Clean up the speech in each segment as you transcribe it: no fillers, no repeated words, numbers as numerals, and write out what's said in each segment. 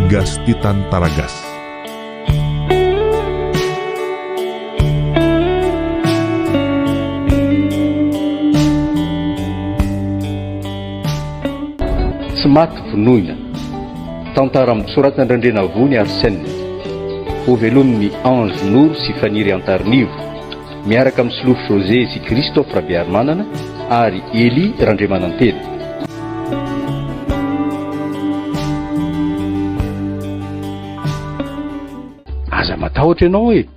Migas Titan Taragas. Tsy maty vonoina. Tantara nosoratan-dRandrianavony Arsène. Hovelomin'i Ange Noro sy Faniry Antarinivo, miaraka amin'i Solofo José sy Christophe Rabearimanana ary Elie Randriamanantena. Aza matahotra ianao e!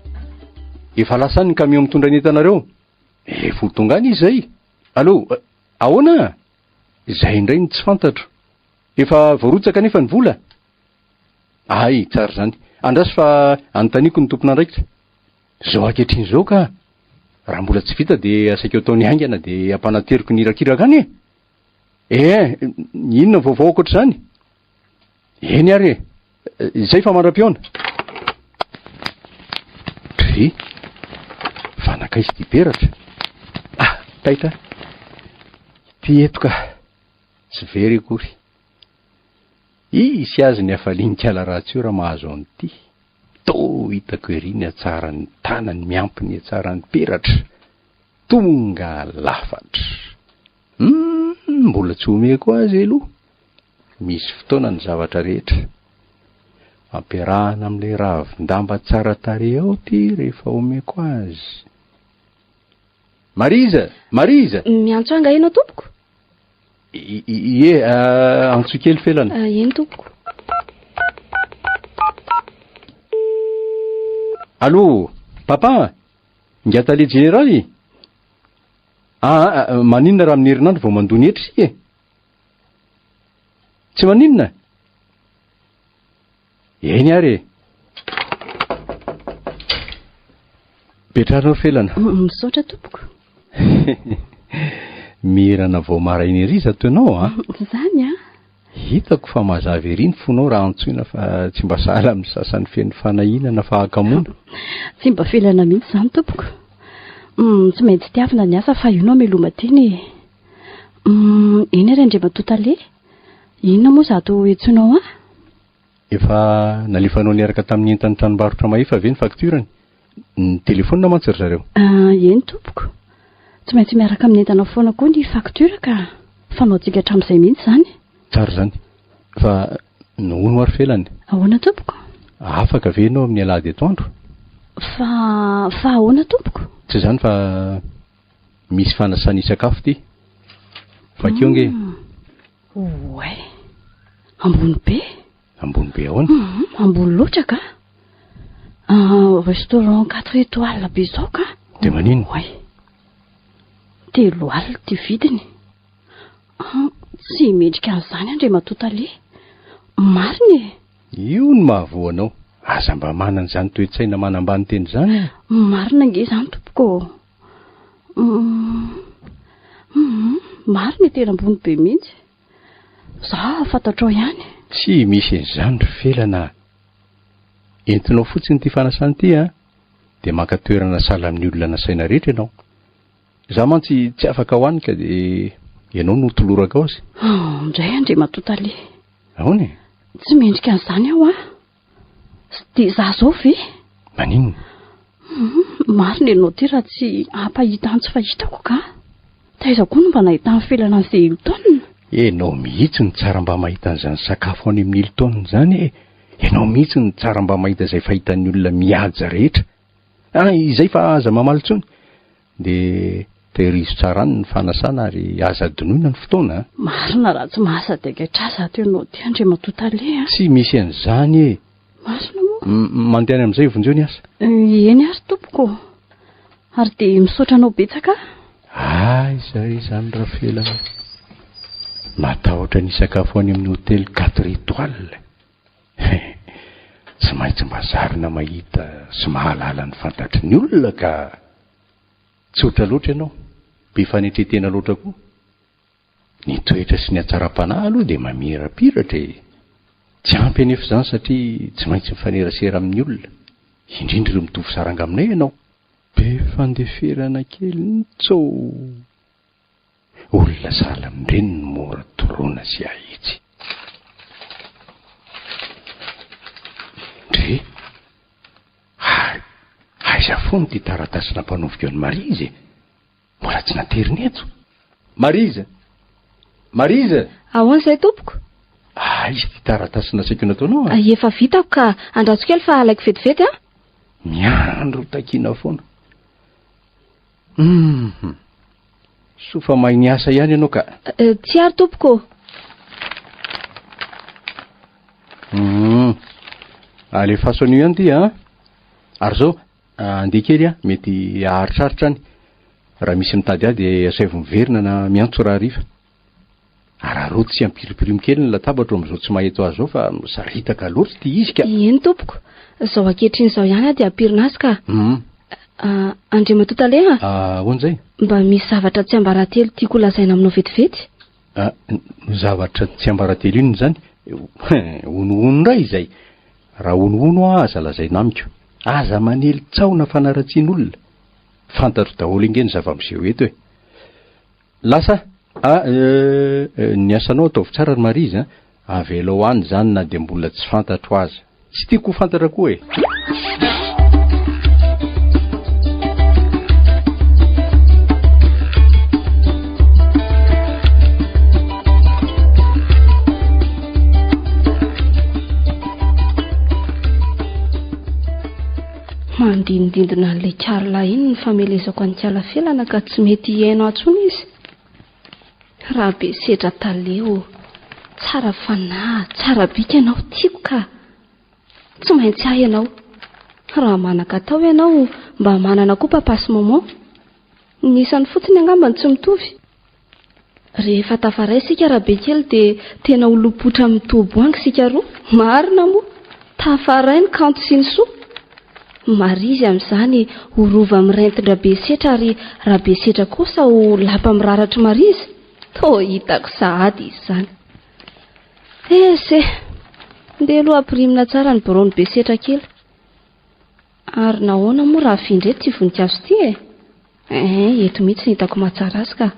Efa lasa any ny camion mitondra ny entanareo. Efa ho tonga any izy izay. Allô, ahoana? Izay indray no tsy fantatro. Efa voarotsaka anefa ny vola? Hay, tsara izany. Andraso fa anontaniako ny tompon'andraikitra. Izao ankehitriny izao ka! Raha mbola tsy vita dia asaiko ataony haingana dia ampanateriko ny irakiraka any e! Eh, inona vaovao ankoatr'izany? Eny ary e! Izay fa mandra-pihaona. Dry, fa nankaiza ity peratra? Ah, taitra. Ity eto ka. Tsy very akory. Hisy azy ny hafalian'i Kala ratsy io raha mahazo an'ity. Toa hitako ery ny hatsaran'ny tanany miampy ny hatsaran'ny peratra. Tonga lafatra. Humm, mbola tsy omeko azy aloha. Misy fotoana ny zavatra rehetra. Ampiarahana amin'ilay ravin-damba tsara tarehy ao ity rehefa omeko azy. Mariza! Mariza! Miantso ahy angaha ianao tompoko? Ie, antsoy kely Felana. Eny tompoko. Allô, papa? Ingahy tale jeneraly? Aa, maninona raha amin'ny herinandro vao mandoa ny hetra isika e? Tsy maninona? Eny ary e! Petrarinao Felana. Misaotra tompoko. Mirana vao maraina ery izato ianao a! Izany a! Hitako fa mazava ery ny fonao raha antsoina fa tsy mba sahala amin'ny sasany feno fanahiana na fahakamoana. Tsy mba felana mihitsy izany tompoko. Tsy maintsy tiavina ny asa fa io no hameloma-tena e. Eny ary Andriamatoa Tale, inona moa izato iantsoanao ahy? Efa nalefanao niaraka tamin'ny entan'ny tranombarotra Mahefa ve ny facture-ny? Nitelefona mantsy ry zareo. Eny tompoko. Tsy maintsy miaraka amin'ny entana foana koa ny facture ka. Fanaontsika hatramin'izay mihitsy izany. Tsara izany. Fa hono ary Felany? Ahoana tompoko? Afaka ve ianao amin'ny alahady atoandro? Fa, fa ahoana tompoko? Tsy izany fa misy fanasana hisakafo ity. Vakio ange e. Oay! Ambony be! Ambony be ahoana? Hum, ambony loatra ka! Ah, restaurant quatre étoiles be izao ka! Dia maninona? Oay! 30 alina ity vidiny. Ah, tsy mendrika an'izany Andriamatoa Tale. Marina e! Io no mahavoa anao. Aza mba manana izany toe-tsaina manambany tena izany e! Marina ange izany tompoko ô! Hum, marina e, tena ambony be mihitsy. Za fantatrao ihany. Tsy misy an'izany ry Felana a! Entinao fotsiny ity fanasana ity an, dia maka toerana sahala amin'ny olona nasaina rehetra ianao. Za mantsy tsy afaka ho any ka dia ianao no tolorako azy. Oh, indray Andriamatoa Tale. Ahoana e? Tsy mendrika an'izany aho an! Dia za zao ve? Maninona? Hum, marina ianao ity raha tsy hampahita ny tsy fahitako ka. Taiza koa no mba nahitan'i Felana an'izay Hilton? Ianao mihitsy no tsara mba mahita an'izany sakafo any amin'ny Hilton izany e! Ianao mihitsy no tsara mba mahita izay fahitan'ny olona mihaja rehetra. Ah, izay fa aza mamaly intsony. Dia tehirizo tsara any ny fanasana ary aza adinoina ny fotoana a! Marina raha tsy mahasadaikatra ahy izato ianao ity Andriamatoa Tale a! Tsy misy an'izany e! Marina moa? Mandeha any amin'izay vonjeo ny asa. Eny ary tompoko ô! Ary dia misaotra anao betsaka aho. Aiza re izany Rafelana? Matahotra ny hisakafo any amin'ny hotely quatre étoiles. He! Tsy maintsy mba zarina mahita sy mahalala ny fantatry ny olona ka! Tsotra loatra ianao, be fanetren-tena loatra koa. Ny toetra sy ny hatsaram-panahy aloha dia mamirapiratra e! Tsy ampy anefa izany satria tsy maintsy mifanerasera amin'ny olona, indrindra ireo mitovy saranga aminay ianao. Be fandeferana kely ntsô! Olona sahala amin'ireny no mora toroana sy ahitsy. foana ity taratasy nampanaoviko an'i Maryse e. Mbola tsy nateriny eto. Maryse! Maryse! Ahoana izay tompoko? Aiza ity taratasy nasaiko nataonao a? Efa vitako ka, andraso kely fa alaiko vetivety a! Miandry ho takiana foana. Hum! Soa fa mahay niasa ihany ianao ka. Tsia ary tompoko ô! Hum! Alefaso an'io ihany ity a! Ary izao, andeha kely aho, mety haharitraritra any. Raha misy mitady ahy dia asaivo miverina na miantso rahariva. Araraoty sy ampirimpirimo kely ny latabatro amin'izao tsy maha-eto azy izao fa misaritaka loatra ity izy ka. Eny tompoko, izao ankehitriny izao ihany aho dia ampirina azy ka. Hum. Ah, Andriamatoa Tale a! Ah, ahoana izay? Mba misy zavatra tsiambaratelo tiako holazaina aminao vetivety. Ah, zavatra tsiambaratelo inona izany? Honohono indray izay. Raha honohono aho aza lazaina amiko. Aza manely tsaho na fanaratsian'olona. Fantatro daholo ange ny zava-miseho eto e. Lasa a eh, ny asanao ataovy tsara ry Maryse a! Avelao any izany na dia mbola tsy fantatro aza. Tsy tiako ho fantatra koa e! Mandinodindona an'ilay Carla iny ny famelezako an'i Kalafelana ka tsy mety hihaino ahy intsony izy. Rabesetra tale ô! Tsara fanahy, tsara bika ianao, tiako ka! Tsy maintsy ahy ianao. Raha manan-katao ianao, mba manana koa papa sy maman. Ny isany fotsiny angamba no tsy mitovy. Rehefa tafaray isika Rabekely dia tena ho lopotra mitoboangy isika roa. Marina moa! Tafaray ny kanto sy ny soa. Marizy amin'izany ho rova mirentin-dRabesetra ary Rabesetra kosa ho lapa miraratr'i Marizy? Toa hitako sahady izy izany. Ese! Ndeha aloha ampirimina tsara ny biraon'i Besetra kely. Ary nahoana moa raha afindra eto ity voninkazo ity e? Eeh, eto mihitsy no hitako mahatsara azy ka.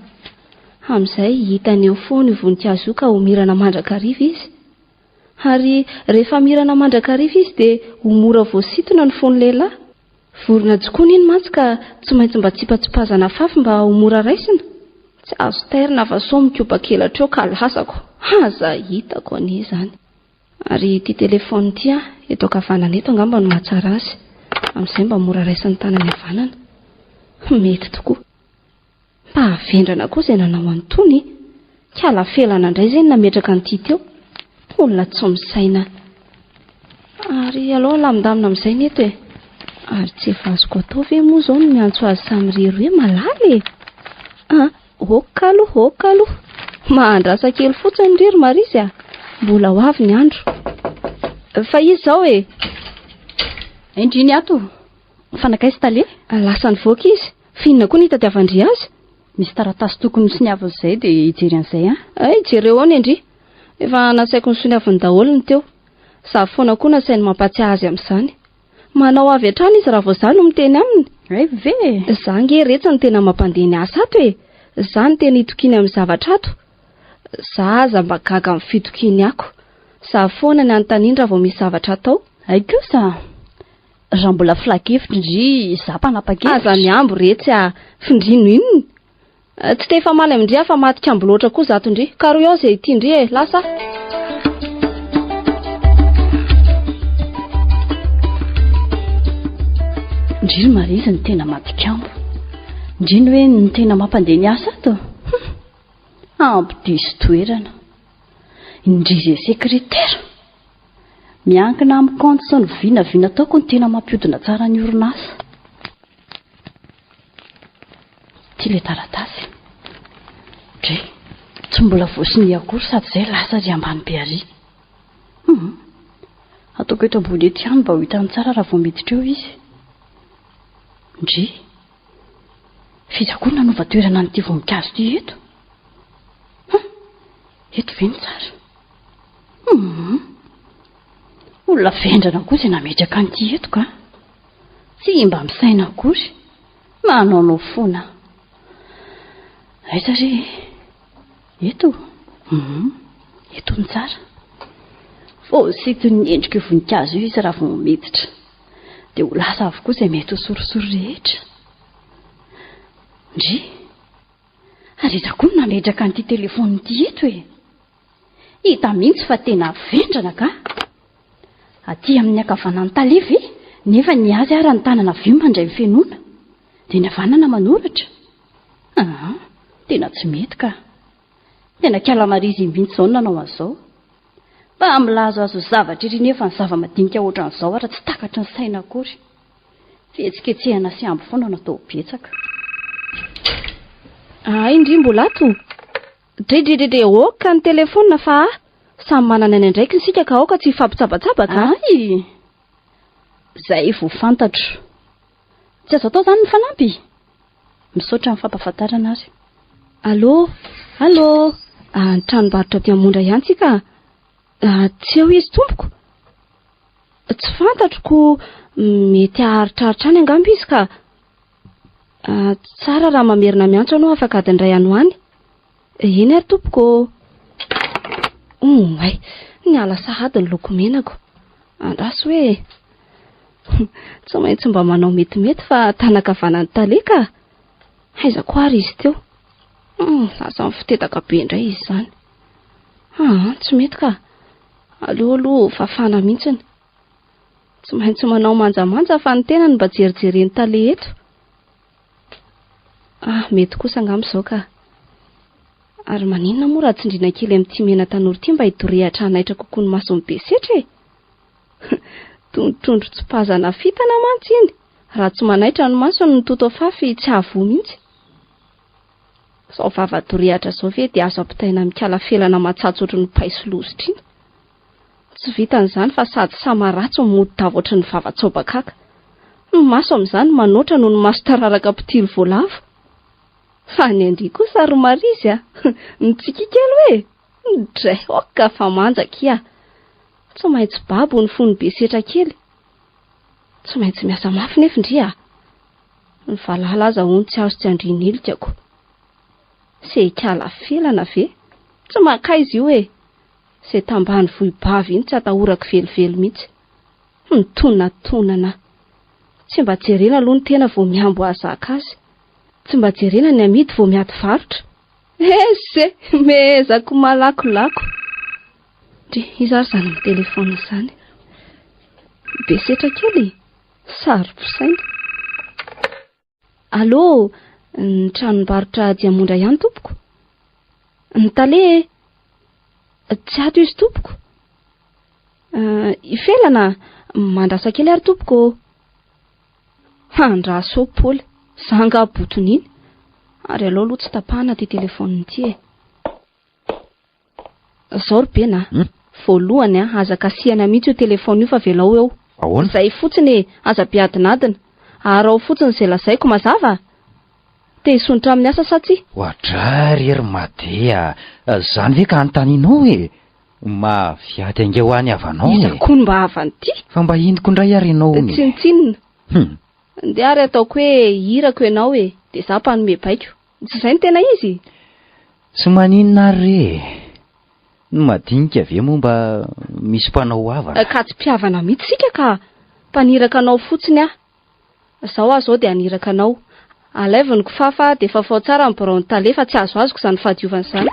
Amin'izay hitany eo foana io voninkazo io ka ho mirana mandrakariva izy. Ary rehefa mirana mandrakariva izy dia ho mora voasintona ny fon'ny lehilahy. Vorona jokona iny mantsy ka tsy maintsy mba tsipatsipazana afafy mba ho mora raisina. Tsy azo tairina fa sao mikopa-kelatra eo ka lasako. Aza hitako anie izany. Ary ity téléphone ity an, eto ankavanana eto angamba no mahatsara azy. Amin'izay mba mora raisin'ny tanany havanana. Mety tokoa. Mba havendrana koa izay nanao an'itony. Kala felana indray izay no nametraka an'ity teo. Olona tsy misaina. Ary aleo alamindamina amin'izay ny eto e. Ary tsy efa azoko atao ve moa izao ny miantso azy samirery hoe malala e? An! Ok aloha, ok aloha. Mahandrasa kely fotsiny ry ry Marisy a! Mbola ho avy ny andro. Fa iza izao e? Indry ny ato. Fanakaiza tale? Lasa nivoaka izy. Fa inona koa no hitadiavan-dry azy? Misy taratasy tokony hosoniavin'izay dia hijery an'izay an. Hay, jereo ao ny an-dry. Efa nasaiko nosoniaviny daholo ny teo. Za foana koa nasainy mampatsiahy azy amin'izany. Manao avy hatrany izy raha vao za no miteny aminy. Hay ve e! Za nge retsy no tena mampandeha ny asa ato e! Za no tena itokiany amin'ny zavatra ato. Za aza mba gaga amin'ny fitokiany ako. Za foana ny anontaniany raha vao misy zavatra atao. Hay kosa! Raha mbola filan-kevitra ndry za mpanapa-kevitra. Aza mihambo retsy a! Findrino inona? Tsy te hifamaly amin-dry aho fa maty kambo loatra koa zato ndry. Karohy ao izay tian-dry e! Lasa aho. Ndry ry Maryse no tena maty kambo. Ndry ny hoe ny tena mampandeha ny asa ato. Hum! Ampy diso toerana. Ndry izay sekretera. Miankina amin'ny kaonty sy ny vinavina ataoko no tena mampihodina tsara ny orinasa. Ity ilay taratasy. Dre, tsy mbola voasonia akory sady izay lasa ary ambany be ary. Hum, ataoko eto ambony eto ihany mba ho hitany tsara raha vao miditra eo izy. Ndry, f'iza koa no nanova toerana an'ity voninkazo ity eto? Hum, eto ve no tsara? Hum, olona vendrana koa izay nametraka an'ity eto ka. Tsy mba misaina akory. Manaonao foana. Aiza re e? Eto? Hum, eto no tsara. Voasinton'ny endrik'io voninkazo io izy raha vao miditra. Dia ho lasa avokoa izay mety ho sorisory rehetra. Ndry! Ary iza koa no nametraka an'ity telefaonina ity eto e? Hita mihitsy fa tena vendrana ka! Aty amin'ny ankavanan'ny tale ve? Nefa ny azy ara ny tanana havia mandray ny fenoana. Dia ny havanana manoratra. Aa, tena tsy mety ka! Tena kiala marizy mihitsy izao no nanao an'izao. Mba milaza azy ho zavatra ery nefa ny zava-madinika ohatran'izao ara tsy takatry ny saina akory. Fihetsiketsehana sy ambo foana no atao betsaka. Hay ndry mbola ato? Dredredredre ok ny telephone fa ah! Samy manana ny andraikiny isika ka aoka tsy hifampitsabatsabaka a! Hay! Zay vao fantatro. Tsy azo atao izany ny mifanampy? Misaotra amin'ny fampahafantarana ary. Allô! Allô! Ny tranombarotra Diamondra ihany tsika a! Tsy eo izy tompoko! Tsy fantatro ko mety haharitraritra any angamba izy ka. Tsara raha mamerina miantso ianao afaka adiny iray any ho any. Eny ary tompoko ô. Oay, niala sahady ny lokomenako. Andraso hoe. Tsy maintsy mba manao metimety fa tanan-kavanan'ny tale ka. Aiza koa ary izy teo? Lasa mifotetaka be indray izy izany. Aa, tsy mety ka. Aleo aloha fafana mihitsiny. Tsy maintsy manao manjamanja fa ny tenany mba jerijeren'ny tale eto. Ah, mety kosa angamba izao ka. Ary maninona moa raha tsindriana kely amin'ity mena tanora ity mba hidorehatra hanaitra kokoa ny mason'ny be setra e? Toy ny trondro tsipazana fitana mantsy iny, raha tsy manaitra ny masony ny toto afafy tsy hahavoa mihitsy. Izao vava dorehatra izao ve dia azo ampitaina amin'ny kala felana matsatso ohatry ny paiso lozitra iny? Tsy vitan'izany fa sady sama ratsy no mody dava ohatry ny vava tsaobakaka. Ny maso amin'izany manoatra noho ny maso tararaka mpitily voalavo. Fa ny an-dry kosa ry Marizy a! Mitsikia kely hoe! Dray, ok fa manja akia! Tsy maintsy babo ny fon'i Besetra kely. Tsy maintsy miasa mafy nefa ndry a! Ny valala aza hono tsy azo tsy andrian'ilikako. Seikala felana ve? Tsy mankaiza io e! Izay tambany vohibavy iny tsy atahorako velively mihitsy. Mitonatonana. Tsy mba jerena aloha ny tena vao mihambo hahazaka azy. Tsy mba jerena ny amidy vao miady varotra. Ese! Mehezako malakolako. Ndry, iza ary izany mitelefaonina izany? Be setra kely e! Saro-pisaina. Allô, ny tranombarotra Diamondra ihany tompoko? Ny tale e? Tsy ato izy tompoko. Euh, I Felana, mandrasa kely ary tompoko ô. Andraso eo Paoly, za angaha boton'iny? Ary aleo aloha tsy tapahana ity telefaonina ity e. Zao ry Bena a! Hmm? Voalohany a, aza kasihana mihitsy io telefaonina io fa avelao eo. Ahoana? Izay fotsiny e, aza be adinadina. Araho fotsiny izay lazaiko, mazava? Te hisondrotra amin'ny asa sa tsia? Oadray re ry Made a! Zany ve ka anontanianao e? Maviady ange ho ahy ny havanao e! Iza koa no mba havan'ity? Fa mba inoko indray ary ianao hono e! Tsinontsinona. Hum! Ndeha ary ataoko hoe irako ianao e, dia za mpanome baiko. Tsy izay no tena izy? Tsy maninona ary re e! Ny madinika ve moa mba misy mpanao havana? Ka tsy mpihavana mihitsy isika ka! Mpaniraka anao fotsiny aho. Izao aho izao dia haniraka anao. Alaivo ny kifafa dia fafao tsara ny biraon'ny tale fa tsy azoazoko izany fahadiovana izany.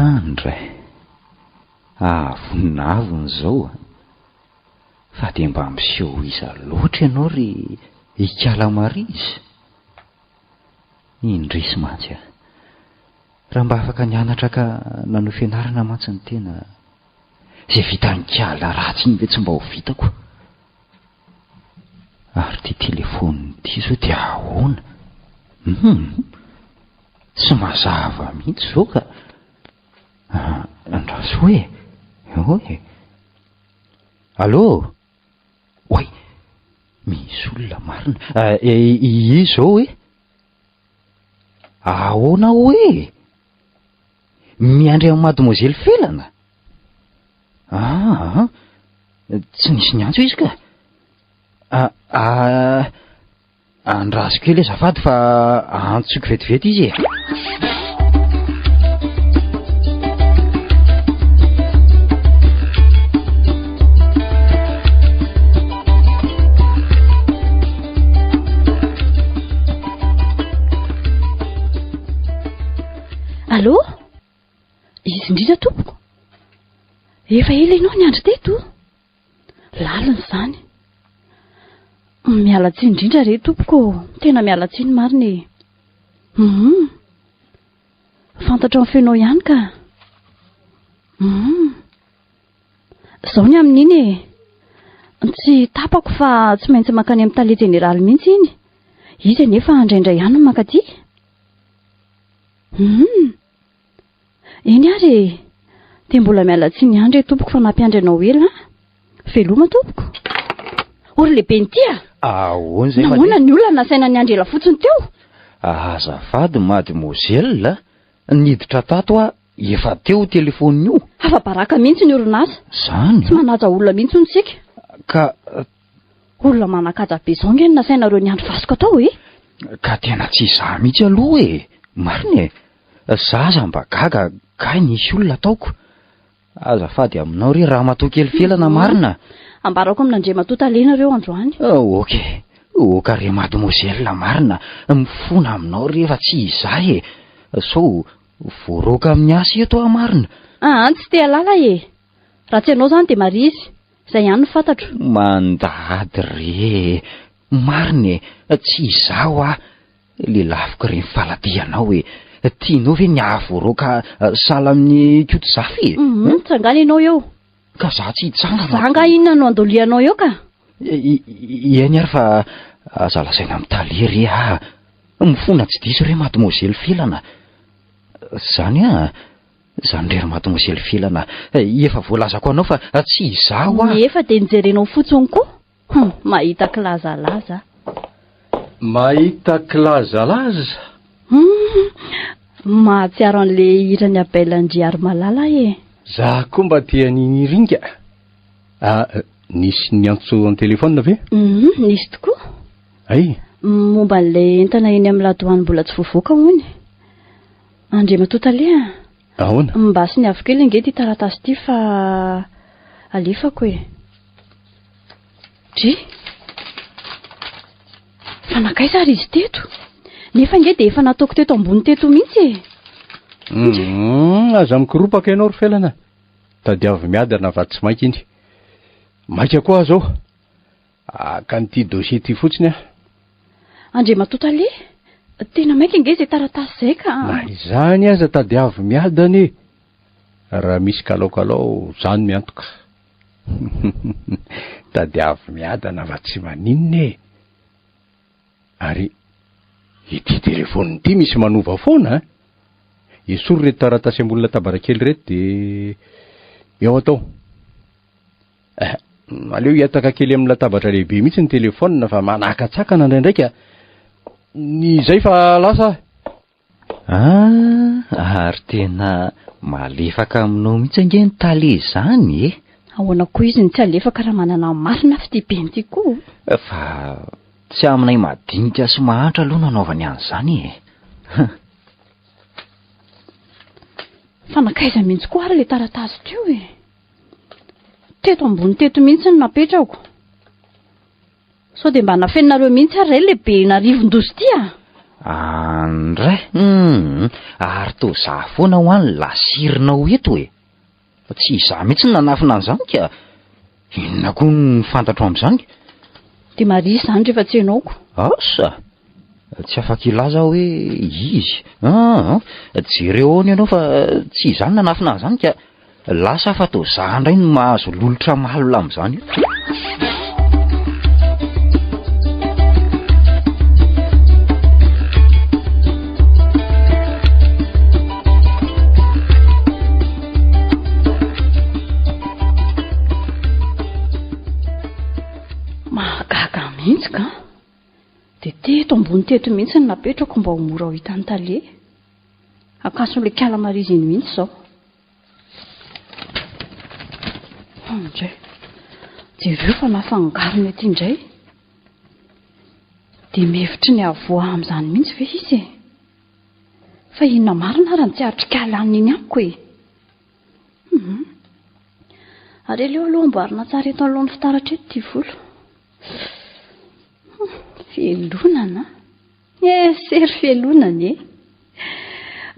Andray! Avonavona izao a! Fa dia mba miseho iza loatra ianao ry Ikala Maryse? Indrisy mantsy a! Raha mba afaka nianatra ka nanohy fianarana mantsy ny tena, izay vitan'i Kala ratsy iny ve tsy mba ho vitako? Ary ity telefaonina ity izao dia ahoana? Hum! Tsy mazava mihitsy izao ka! Andraso hoe e! Eo e! Allô? Oay! Misy olona marina. Iza izao e? Ahoana hoe? Miandry an'i Mademoiselle Felana? Ah, tsy nisy niantso izy ka. Ah, ah, andraso kely azafady fa antsoiko vetivety izy e. Allô? Izy indrindra tompoko. Efa ela ianao niandry teto. Lalina izany. Miala tsiny indrindra re tompoko ô. Tena miala tsiny marina e. Hum. Fantatro amin'ny fenao ihany ka. Hum. Izao ny amin'iny e. Tsy tapako fa tsy maintsy mankany amin'ny tale jeneraly mihitsy iny. Izy anefa indraindray ihany no mankaty. Hum. Eny ary e! Dia mbola miala tsiny ihany re tompoko fa nampiandry anao ela an! Veloma tompoko! O ry lehiben'ity a! Ahoana izay Nahoana ny olona nasaina niandry ela fotsiny teo? Azafady mademoiselle a! Niditra tato aho efa teo io telefaonina io. Afa-baraka mihitsy ny orinasa. Zany Tsy manaja olona mihitsy hono isika. Ka Olona manan-kaja be izao nge no nasainareo niandry vasoka tao e! Ka tena tsy izaho mihitsy aloha e! Marina e! Za aza mba gaga kay nisy olona ataoko. Azafady aminao re ramatoa kely felana marina. Ambarako amin'Andriamatoa Tale nareo androany. Ok, ok re mademoiselle marina, mifona aminao re fa tsy izaho e! Sao voaroaka amin'ny asa eto aho marina. Aa tsy te halala e! Raha tsy ianao izany dia Maryse, izay ihany no fantatro. Mandady re e! Marina e! Tsy izaho aho Lelafiko ireny faladianao e! Tianao ve ny hahavoaroaka sahala amin'i Ikotozafy e? Hum, tsangana ianao eo. Ka za tsy hitsangana. Za angaha inona no andolianao eo ka? Eny ary fa aza lazaina amin'ny tale re ah! Mifona tsy diso re mademoiselle Felana. Zany ah! Zany re ry mademoiselle Felana, efa voalazako anao fa tsy izaho ah! Nefa dia nijerenao fotsiny koa. Hum, mahita kilazalaza. Mahita kilazalaza? Hum, mahatsiaro an'le hiran'i Abel Andriarimalala aho e. Za koa mba te haniny ringa. Ah, nisy niantso an-telefaonina ve? Hum, nisy tokoa. Hay. Momba an'ilay entana eny amin'ny ladoany mbola tsy voavoaka hono. Andriamatoa Tale a. Ahoana? Mba soniavo kely ange ity taratasy ity fa alefako e. Dry! Fa nankaiza ary izy teto? Nefa ange dia efa nataoko teto ambony teto mihitsy e. Hum, aza mikoropaka ianao ry Felana. Tadiavo miadana fa tsy maika iny. Maika koa aho izao. Haka an'ity dossier ity fotsiny aho. Andriamatoa Tale, tena maika ange izay taratasy izay ka. Na izany aza tadiavo miadana e! Raha misy kalaokalao, izaho no miantoka. Tadiavo miadana fa tsy maninona e! Ary ity telefaonina ity misy manova foana an! Esory ireto taratasy ambony latabatra kely ireto dia eo atao. Eh, aleo hihataka kely amin'ny latabatra lehibe mihitsy ny telefaonina fa manakatsakana indraindray ka. Ny izay fa lasa aho. Ah, ary tena malefaka aminao mihitsy ange ny tale izany e! Ahoana koa izy no tsy alefaka raha manana marina fitia-be ity koa? Fa tsy aminay madinika sy mahantra aloha no anaovany an'izany e! Fa nankaiza mihitsy koa ary ilay taratasy teo e? Teto ambony teto mihitsy no napetrako. Sao dia mba nafeninareo mihitsy ary izay ilay be narivon-doza ity a! Andray, hum, ary toa za foana hoa ny lasirinao eto e! Tsy izaho mihitsy no nanafina an'izany ka! Inona koa no fantatro amin'izany? Dia Maria izany rehefa tsy ianao ko! Asa! Tsy afaka hilaza aho hoe izy. Aa, jereo ahoana ianao fa tsy izaho no nanafina an'izany ka! Lasa fa toa za indray no mahazo lolotra malina amin'izany io. Mahagaga mihitsy ka! Dia teto ambony teto mihitsy no napetrako mba ho mora ho hitan'ny tale. Ankason'ilay kala marizy iny mihitsy izao. Indray. Jereo fa nafangarony aty indray. Dia mihevitry ny havoaha amin'izany mihitsy ve izy e? Fa inona marina ary no tsy atrikala an'iny amiko e? Hum. Ary aleo aloha amboarina tsara eto anoloan'ny fitaratra eto ity volo. Hum, fialonana. Eh, sery fialonana e.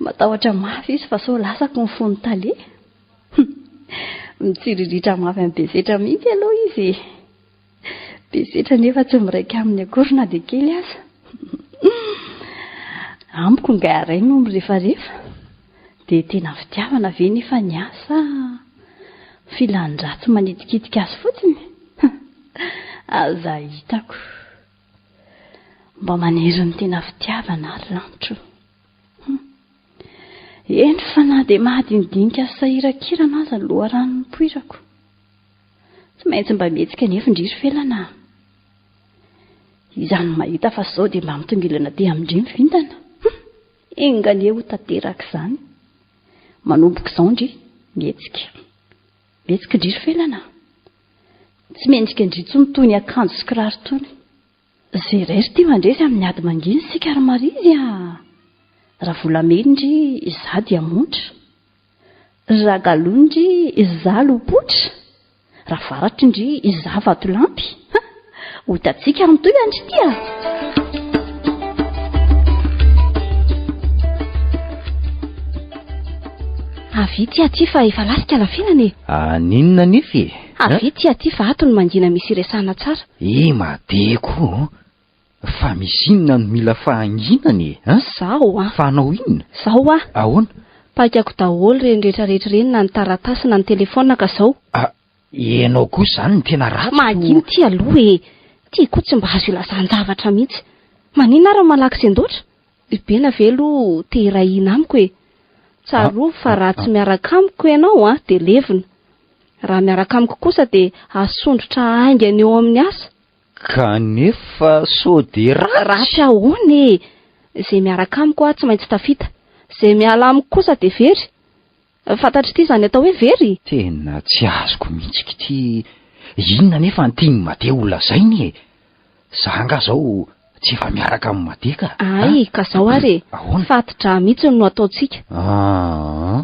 Matahotra mafy izy fa sao lasako ny fon'i tale. Hum. Mitsiriritra mafy amin'i Bezetra mihitsy aloha izy e. Bezetra nefa tsy miraika aminy akory na dia kely aza. Amiko ingahy Ray no mirefarefa. Dia tena fitiavana ve nefa ny ahy sa filan-dratsy manitikitika azy fotsiny? Aza hitako. Mba manery ny tena fitiavana ary lanitro. Eny fa na dia mahadinidinika sy sahirankirana aza ny loharano nipoirako. Tsy maintsy mba mihetsika anefa ndry ry Felana a! Iza no mahita fa sao dia mba mitongilana aty amin-dry ny vintana? Hum! Enga anie ho tanteraka izany. Manomboka izao ndry, mihetsika. Mihetsika ndry ry Felana a! Tsy mendrika ndry intsony itony akanjo sy kiraro itony. Izay iray ry tia mandresy amin'ny ady mangina isika ry Marizy a! Raha volamena ndry, izaho diamondra. Ragalou ndry izaho lopotra, Ravaratry ndry izaho vatolampy ha! Ho hitantsika amin'ny tohiny ndry ty a! Avia ty aty fa efa lasika lafinana e! Aninona anefa e? Avia ty aty fa ato no mangina misy iresahana tsara. E madeko o! Fa misy inona no mila fahanginana e? An? Zaho an! Fa hanao inona? Zao an! Ahoana? Paikako daholo ireny rehetra rehetra ireny na ny taratasy na ny telefaonina ka zao. Ah, ianao kosa izany no tena ratsy ko. Mangina ity aloha e! Ity koa tsy mba azo ilazan-javatra mihitsy. Maninona ary no malaky sendoatra? I Bena ve aloha te hiray hina amiko e? Tsarovy fa raha tsy miaraka amiko ianao an, dia levona. Raha miaraka amiko kosa dia asondrotra haingana eo amin'ny asa. Kanefa sao dia ratsy? Ratsy ahoana e? Izay miaraka amiko aho tsy maintsy tafita. Izay miala amiko kosa dia very. Fantatr'ity izany atao hoe very? Tena tsy azoko mihitsy k'ity. Inona anefa no tian'i Made ho lazaina e? Za angaha izao tsy efa miaraka amin'i Made ka? Hay, ka izao ary e. Ahoana? Fati-drà mihitsy no ataontsika. Aa!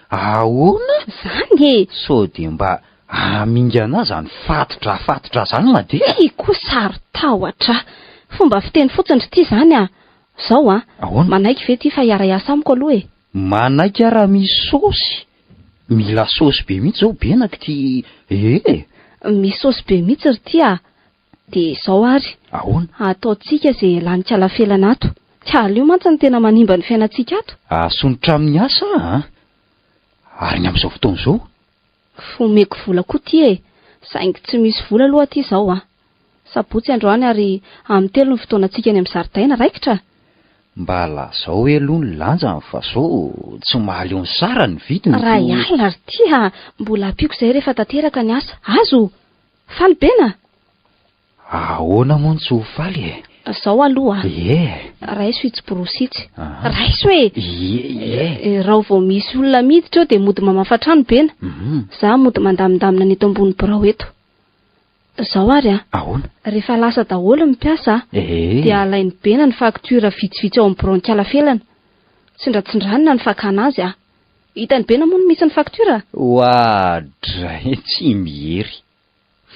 Ahoana? Izany e! Sao dia mba Hamingana zany fatotra fatotra zany made a! Ty koa saro-tahotra a! Fomba fiteny fotsiny ry ty zany a! Zao a! Ahoana? Manaiky ve ty fa hiara-hiasa amiko aloha e? Manaiky aho raha misy saosy! Mila saosy be mihitsy zao Benaky ty ee! Misy saosy be mihitsy ry ty a! Dia izao ary. Ahoana? Ataontsika izay lanin-kalafelana ato. Kalo io mantsy no tena manimba ny fiainantsika ato. Asondrotra amin'ny asa an! Ary ny amin'izao fotoana izao? Omeko vola koa ty e! Saingy tsy misy vola aloha aty izao an! Sabotsy androany ary amin'ny telo ny fotoanantsika eny amin'ny zaridaina, raikitra? Mba lazao hoe aloha ny lanjany fa sao tsy mahaleo ny sara ny vidiny ko. Ray alina ry ty a! Mbola ampiako izay rehefa tanteraka ny asa. Azo! Faly be na? Ahoana moa no tsy ho faly e? Zao aloha a! Ie! Raiso itsy borosy itsy. Aha. Raiso e! Ie, ie! Raha vao misy olona miditra eo dia mody mamafa trano Bena. Mhm. Za mody mandamindamina ny eto ambony birao eto. Zao ary a! Ahoana? Rehefa lasa daholo ny mpiasa a, Ee. dia alain'i Bena ny facture vitsivitsy ao amin'ny biraon'i Kalafelana. Tsindratsindranina ny fakana azy a! Hitan'i Bena moa ny misy ny facture? Oadray, tsy miery.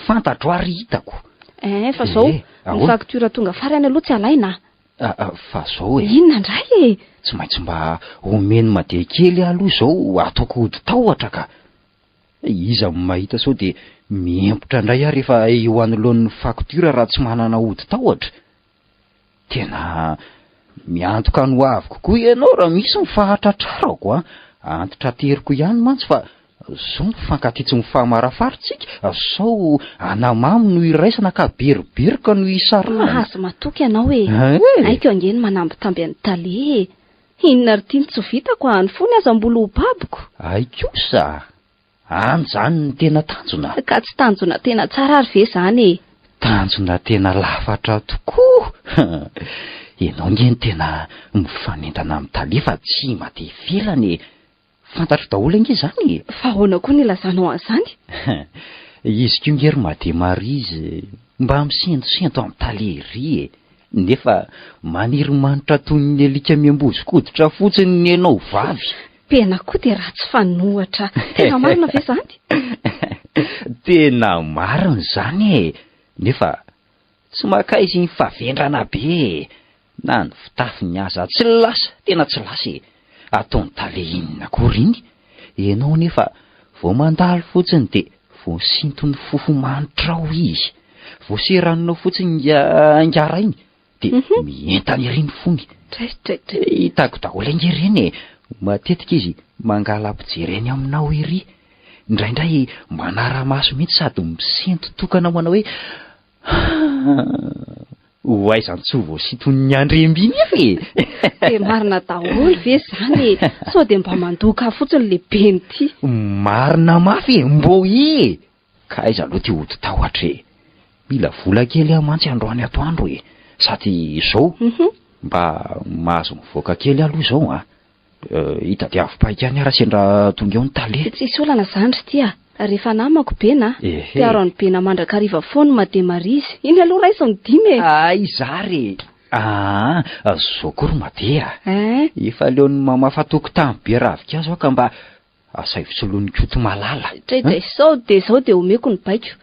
Fantatro ary hitako. Eh, fa zao, Eh, ny ahoana? facture tonga farany aloha tsy alaina a. Ah, ah, fa zao e. Inona indray e? Tsy maintsy mba omeny madeha kely aho aloha izao ataoko hody tahotra ka. Iza no mahita sao dia miempotra indray aho rehefa eo anoloan'ny facture raha tsy manana hody tahotra. Tena miantoka ny ho aviko koa ianao raha misy ny fahatratrarako an! Antitrateriko ihany mantsy fa sao mifankatia tsy mifamarafara tsika, sao anamamy no iraisana ka beroberoka no isarahana. Mahazo matoky ianao e! Ee! Haiko ange ny manambitamby an'i Tale e! Inona ry ty no tsy vitako a! Ny fony aza mbola ho baboko! Hay kosa! Any izany no tena tanjona. Ka tsy tanjona tena tsara ary ve izany e? Tanjona tena lafatra tokoa! Ianao nge no tena mifanentana amin'i Tale fa tsy mate ivelany e! Fantatro daholo ange izany e! Fa ahoana koa no ilazanao an'izany? Izy koa nge ry Made Maryse mba misentosento amin'i Tale ery e! Nefa maniry manitra toy ny alika miambozon-koditra fotsiny ny anao vavy. Bena koa dia ratsy fanohatra. Tena marina ve izany? Tena marina izany e! Nefa tsy makaiza iny fa vendrana be e! Na ny fitafiny aza tsy lasa, tena tsy lasa e! Ataony tale inona akory iny? Ianao nefa vao mandalo fotsiny dia voasinton'ny fofo-manitra ao izy. Voaseraninao fotsiny ingarainy dia mientana ery ny fony. Hitako daholo ange ireny e! Matetika izy mangala-pijery eny aminao ery. Indraindray manara-maso mihitsy sady misento tokana manao hoe Haa! Ho aiza ny tsy ho voasinton'ny andriamby nefa e! Dia marina daholo ve izany e? Sao dia mba mandoka fotsiny le beny ity. Marina mafy e! Mbô e! Ka aiza aloha ity hody tahotra e! Mila vola kely aho mantsy androany atoandro e! Sady izao mba mahazo mivoaka kely aloha izao an! Hitadiavo paika any aho raha sendra tonga eo ny tale. Tsisy olana zany ry ty a! Rehefa namako Bena a! Ehe. Mpiaro an'i Bena mandrakariva foana Mademarizy. Iny aloha raiso ny dimy e! Aiza ary e! Aa, zao koa ry Made a! Ein? Efa leon'ny mamafa tokotany be ravinkazo aho ka mba asaivo soloin'i Koto malala. Dray sao dia izao dia omeko ny baiko.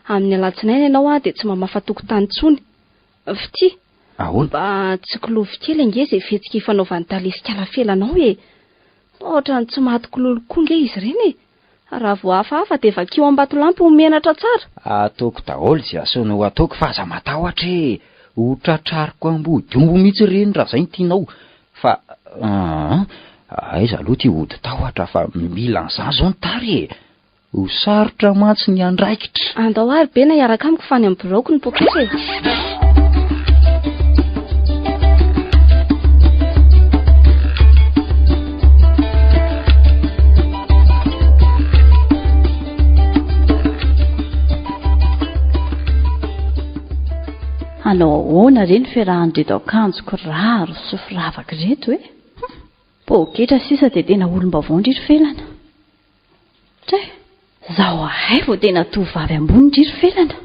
Amin'ny alatsinainy ianao a dia tsy mamafa tokotany intsony. Fitia! Ahoana? Mba tsikilovy kely ange izay fihetsika ifanaovan'i Tale sy Kalafela anao e! Toa ohatran'ny tsy maty kololo koa nge izy ireny e! Raha vao hafahafa dia vakio ambatolampy ho menatra tsara! Ataoko daholo izay asainao ataoko fa aza matahotra e! Ho tratrariko ambodiomby mihitsy ireny raha izay no tianao fa aa aiza aloha ity hody tahotra fa mila an'izany izao ny tary e! Ho sarotra mantsy ny andraikitra. Andao ary Bena hiaraka amiko fa any amin'ny biraoko ny poketra e. Hanao ahoana re ny fiarahan'ireto akanjo kiraro sy firavaka ireto e? Hum! Poketra sisa dia tena olom-baovao ndry ry Felana. Tray! Zaho ahay vao tena tovovavy ambony ndry ry Felana.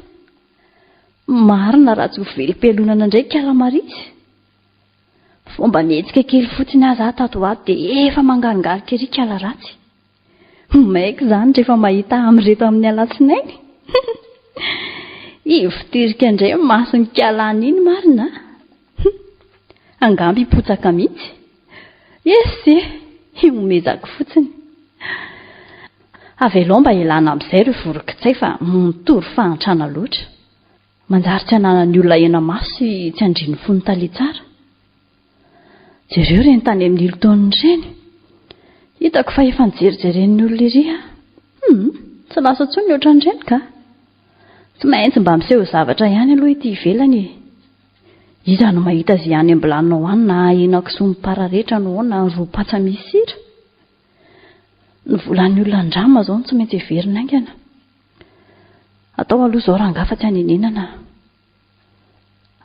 Marina raha tsy ho velom-pialonana indray Ikala Marisy. Vao mba mihetsika kely fotsiny aza aho tato ho ato dia efa mangalingalika ery Ikala ratsy. Maika izany rehefa mahita ahy amin'ireto amin'ny alatsinainy. Hivotirika indray ny mason'i Ikala any iny marina a! Angamba hipotsaka mihitsy. Esy e! Hihomezako fotsiny. Avelao mba hialana amin'izay ireo voron-kitsay fa mitory fahantrana loatra. Manjary tsy ananan'ny olona hena-maso sy tsy andrin'ny fony tale tsara. Jereo ireny tany amin'ny Hilton ireny. Hitako fa efa nijerijeren'ny olona ery aho. Hum, tsy lasa intsony ny ohatran'ireny ka. Tsy maintsy mba miseho zavatra ihany aloha ety ivelany e. Iza no mahita izay any am-bilaninao any na henakisoa mipararetra no ao na ro-patsa misy sira? Ny volan'ny olona andrama izao no tsy maintsy heverina haingana. Atao aloha izao rangahy fa tsy hanenenana.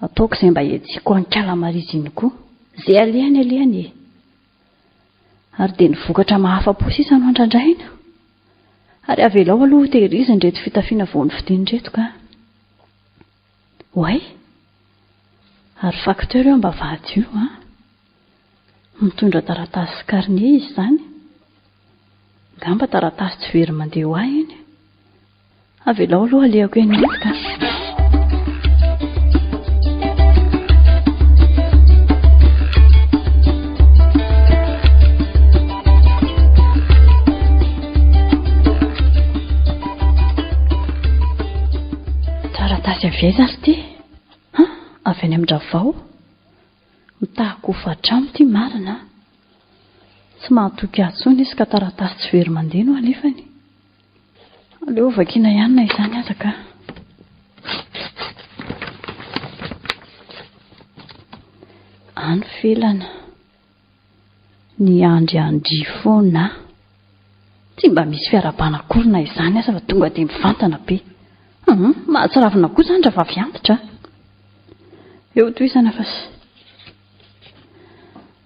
Ataoko izay mba hiajiako an'i Mariziny koa. Izay alehany alehany e. Ary dia ny vokatra mahafa-po sisa no andrandraina. Ary avelao aloha ho tehirizina ireto fitafiana vao novidiana ireto ka. Oay! Ary facteur eo ambavahady io an! Mitondra taratasy sy carnet izy izany. Angamba taratasy tsy very mandeha ho ahy iny. Avelao aloha alehako eny mihitsy ka. Taratasy avy aiza ary ity? Ha? Avy any amin-dRavao? Mitahako ho fatramo ity marina a! Tsy mahatoky ahy intsony izy ka taratasy tsy very mandeha no alefany. Aleo vakiana ihany na izany aza ka. Any felana. Niandry an-dry foana aho. Tsy mba misy fiarahabana akory na izany aza fa tonga dia mivantana be. Hum, mahatsiravina koa izany rahavavy antitra a. Eo tohizana fa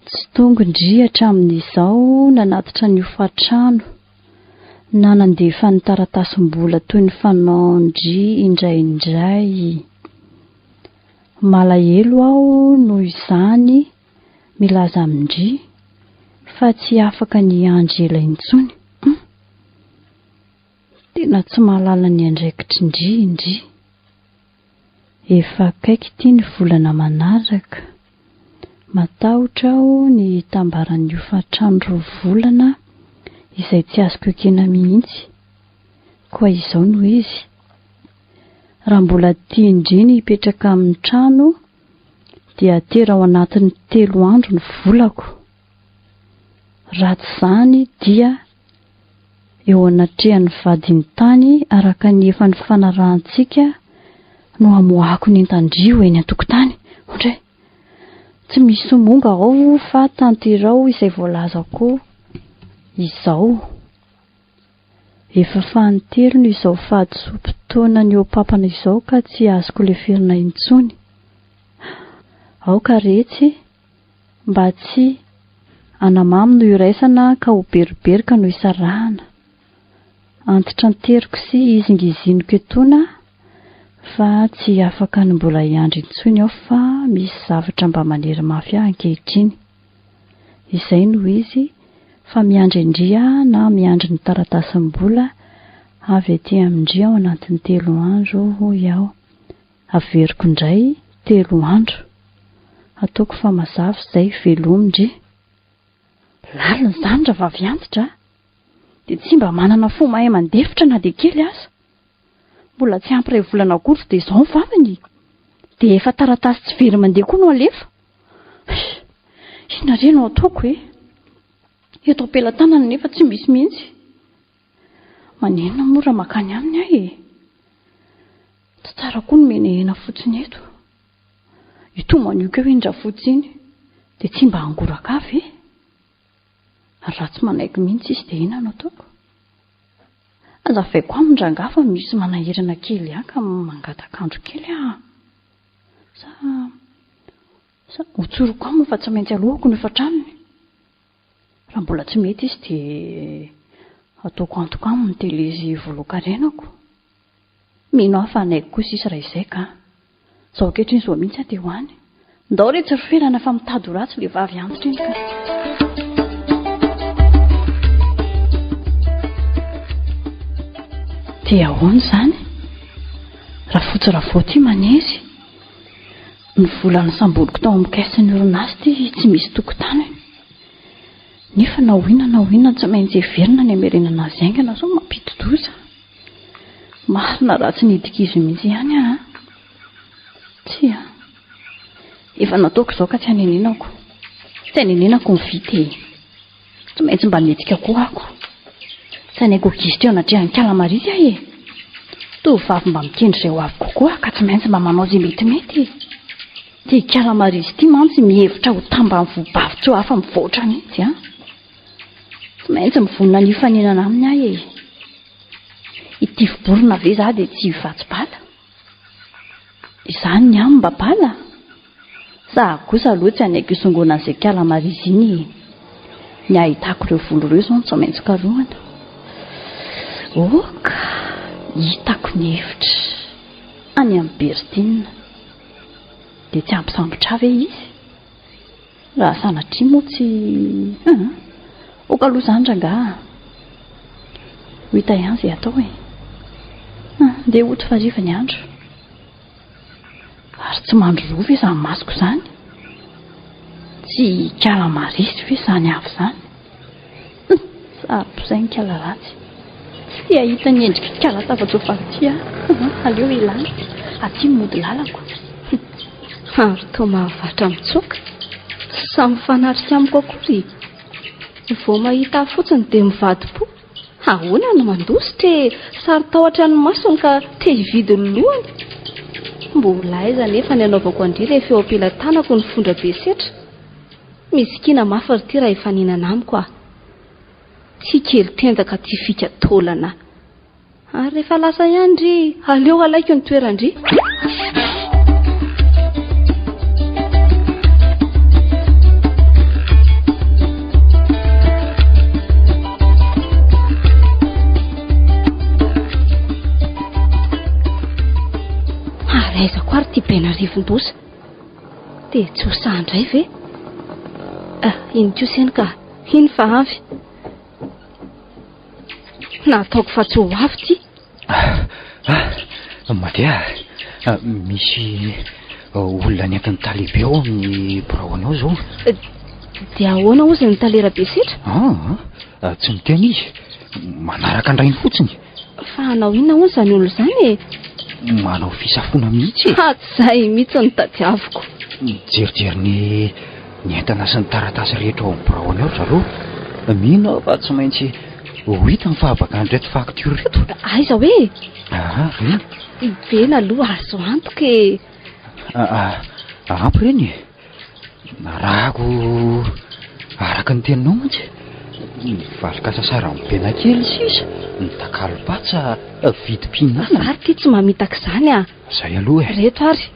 tsy tonga ndry hatramin'izao nanatitra ny hofantrano na nandefa ny taratasim-bola toy ny fanaon-dry indraindray. Malahelo aho noho izany milaza amin-dry fa tsy afaka ny hiandry ela intsony. Hum! Tena tsy mahalala ny andraikitrin-dry ndry. Efa akaiky ity ny volana manaraka. Matahotra aho ny hitambaran'ny hofan-trano roa volana izay tsy azoko ekena mihitsy. Koa izao no izy. Raha mbola tian-dry ny hipetraka amin'ny trano dia atero ao anatin'ny telo andro ny volako. Raha tsy izany dia eo anatrehan'ny vadintany araka ny efa nifanarahantsika no hamoahako ny entan-dry ho eny an-tokotany. Ondray! Tsy misy somonga ao fa tanterao izay voalazako izao. Efa fanintelony izao fahadisoam-potoana nihoa-pampana izao ka tsy azoko leferina intsony. Aoka retsy mba tsy anamamy no iraisana ka ho beroberoka no isarahana. Antitranteriko sy izingiziniko etoana fa tsy afaka ny mbola hiandry intsony aho fa misy zavatra mba manery mafy ahy ankehitriny. Izay no izy fa miandry an-dry aho na miandry ny taratasim-bola avy aty amin-dry ao anatin'ny telo andro hoy aho. Averiko indray telo andro. Ataoko fa mazava izay, velomy ndry. Lalina izany rahavavy antitra a! Dia tsy mba manana fo mahay mandefitra na dia kely aza. Mbola tsy ampy iray volana akory dia izao ny vavany. Dia efa taratasy tsy very mandeha koa no alefa. Inona re no ataoko e? Eto am-pelatanana nefa tsy misy mihitsy. Maninona moa raha mankany aminy aho e? Tsy tsara koa ny menahena fotsiny eto. Itomanioka eo iny rafotsy iny, dia tsy mba hangoraka ahy ve? Ary raha tsy manaiky mihitsy izy dia inona no ataoko? Azavaiko aminy rangahy fa misy manahirana kely ahy ka mangataka andro kely aho. Sa sa hotsoriko aminy fa tsy maintsy aloako ny hofan-tranony? Raha mbola tsy mety izy dia ataoko antoka aminy ny télé izay voalohan-karenako. Mino aho fa hanaiky kosa izy raha izay ka. Izao ankehitriny izao mihitsy aho dia ho any. Ndao re tsy ry Felana fa mitady ho ratsy ilay vavy antitra iny ka. Dia ahoana izany? Rafotsy Ravao ity manery. Ny vola nosamboriko tao amin'ny caisse-n'ny orinasa ity tsy misy tokotaniny. Nefa na ho inona na ho inona tsy maintsy heverina ny hamerenana azy haingana sao mampidi-doza. Marina raha tsy nidika izy mihitsy ihany aho an. Tsia. Efa nataoko izao ka tsy hanenenako. Tsy hanenenako ny vita e. Tsy maintsy mba mihetsika koa ako. Tsy hanaiky ho gisitra eo anatrehan'i Kala Marisy aho e. Tovovavy mba mikendry izay ho avy kokoa aho ka tsy maintsy mba manao izay metimety e. Ity Kala Marisy ity mantsy mihevitra ho tamban'ny vobavy tsy ho afa-mivoatra mihitsy an. Tsy maintsy mivonona ny hifaninana aminy aho e. Hitifi-borona ve za dia tsy hivatsy bala? Izany ny aminy mba bala? Za kosa aloha tsy hanaiky hisongona an'izay kala Maryse iny e. Ny ahitako ireo volo ireo izao no tsy maintsy karohana. Ok, hitako ny hevitra. Any amin'i Bertine. Dia tsy hampisambotra ahy ve izy? Raha sanatria moa tsy an! Ok aloha izany rangaha a! Ho hita ihany izay atao e! Ndeha hody fa hariva ny andro. Ary tsy mandry roa ve izany masoko izany? Tsy ikala marisy ve izany avy izany? Hum! Sarotra izay ny kala ratsy. Tsy te hahita ny endrik'i kala tafatsofaky ity aho. Aleo hialana. Aty ny mody lalako. Ary toa mahavatra mitsoaka. Tsy samy mifanatrika amiko akory. Vao mahita ahy fotsiny dia mivadi-po. Ahoana no mandositra e! Saro-tahotra ny masony ka te hividy ny lohany. Mbola aiza anefa ny hanaovako an-dry rehefa eo am-pelatanako ny fondra be setra? Misikina mafy ry ty raha hifaninana amiko ah. Ty kely tenda ka ty fika taolana. Ary rehefa lasa ihany ndry, aleo alaiko ny toeran-dry. Ary aiza koa ary ty Benarivondoza? Dia tsy ho sahy indray ve? Ah, iny kosa eny ka. Iny fa avy. Nataoko fa tsy ho avy ity. Ah, ah, Madia, ah, misy olona nentin'ny tale be ao amin'ny biraony ao izao. Eh, dia ahoana hozy ny tale Rabesetra? Ah, ah, tsy miteny izy. Manaraka an-drainy fotsiny. Fa hanao inona hono izany olona izany e? Manao fisafoana mihitsy e. Ha, tsy izay mihitsy no tadiaviko. Mijerijery ny ny entana sy ny taratasy rehetra ao amin'ny biraony ao ry zareo. Mino aho fa tsy maintsy ho hita ny fahabagan'ireto facture ireto. Aiza hoe? Ah, reny. I Bena aloha azo antoka e. Ah, ah, ampy reny e. Narahako araka ny teninao mantsy. Ny valin-kasasaran'i Bena kely sisa, ny takalo patsa vidim-pihinanana. Za ry ty tsy mamitaka izany ah. Zay aloha e. Reto ary,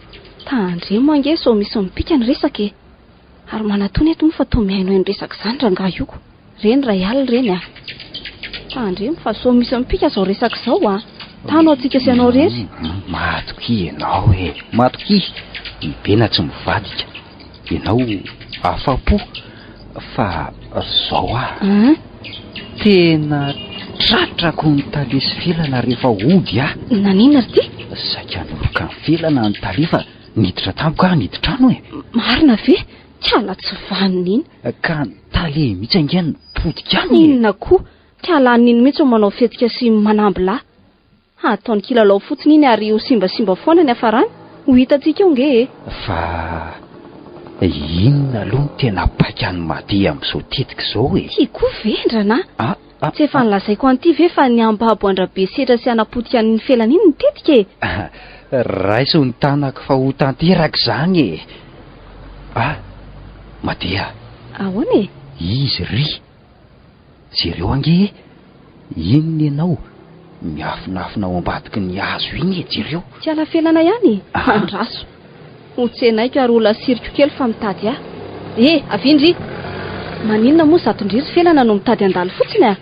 tandremo ange sao misy mipika ny resaka e. Ary manatona eto moa fa toa mihainohaino resaka izany rangahy io ko. Reny ray alina ireny a. Tandremo fa sao misy mipika izao resaka izao a. Tano antsika sy ianao irery. Matokia ianao e, matokia. I Bena tsy mivadika. Ianao afa-po fa zao ah. Tena tratrako ny tale sy felana rehefa hody ah. Naninona ry ty? Saika noroka ny felana ny tale fa niditra tampoka aho niditra trano e. Marina ve? Kala tsy vanona iny. Ka ny tale mihitsy ange no potika aminy e. Inona koa? Kala an'iny mihitsy no manao fihetsika sy manamby lahy. Hataony kilalao fotsiny iny ary ho simbasimba foana ny hafarany. Ho hitantsika eo nge e. Fa inona aloha no tena paikan'i Madi amin'izao tetika izao e? Ty koa vendrana a! Ah, Tsy efa nolazaiko an'ity ve fa ny hambabo an-dRabesetra sy hanapotika an'iny felana iny ny tetika e? Raiso ny tanako fa ho tanteraka izany e! Ah, Madi a! Ahoana e? Izy ry! Jereo ange e! Inona ianao miafinafina ao ambadiky ny hazo iny e, jereo! Tsy alafelana ihany e! Andraso! Ho tsenaiko ary ho lasiriko kely fa mitady ahy. Eh! Avia ndry! Maninona moa zato ndry ry Felana no mitady handalo fotsiny a!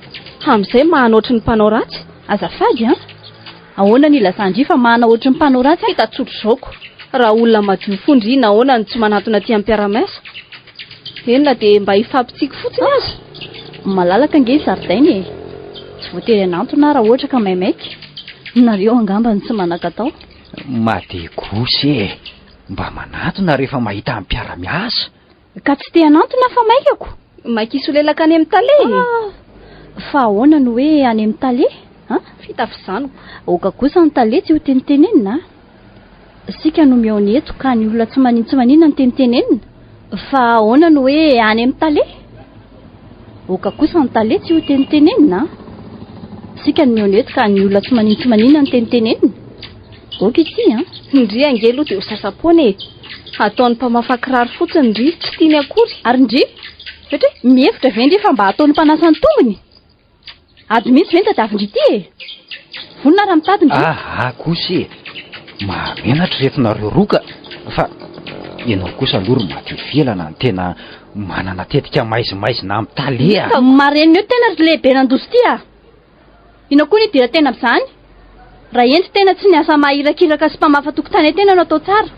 Amin'izay mahana ohatry ny mpanao ratsy. Azafady an! Ahoana no ilazan-dry fa mahana ohatry ny mpanao ratsy a? Hita tsotr'izao ko! Raha olona madio fo ndry nahoana no tsy manantona aty amin'ny mpiara-miasa? Eny na dia mba hifampitsiky fotsiny aza. Malalaka ange ny zaridaina e! Tsy voatery hanantona aho raha ohatra ka maimaika. Nareo angamba no tsy manan-katao. Made kosa e! Mba manantona rehefa mahita ny mpiara-miasa. Ka tsy te hanantona aho fa maikako. Maika hisolelaka any amin'ny tale e! Ah! Fa ahoana no hoe any amin'ny tale? An? F'hita f'izany ko. Aoka kosa ny tale tsy ho tenitenenina a! Isika no mihaona eto ka ny olona tsy manin tsy maninona no tenitenenina. Fa ahoana no hoe any amin'ny tale? Aoka kosa ny tale tsy ho tenitenenina a! Isika no mihaona eto ka ny olona tsy manin tsy maninona no tenitenenina. Aoka ity an! Ndry ange aloha dia ho sasa-poana e! Ataon'ny mpamafa kiraro fotsiny ndry, tsy tiany akory. Ary ndry? Satria mihevitra ve ndry fa mba ataon'ny mpanasa ny tongony? Ady mihitsy ve ny tadiavin-dry ity e? Vonona raha mitady ndry. Aha kosa e! Mahamenatra ireto nareo roa ka! Fa ianao kosa aloha ry maty ivelana no tena manana tetika maizimaizina amin'ny tale a! Marenina eo tena ry lehibe nandosy ity a! Inona koa ny idiran-tena amin'izany? Raha hendry tena tsy ny asa maha irakiraka sy mpamafa tokotany tena no atao tsara.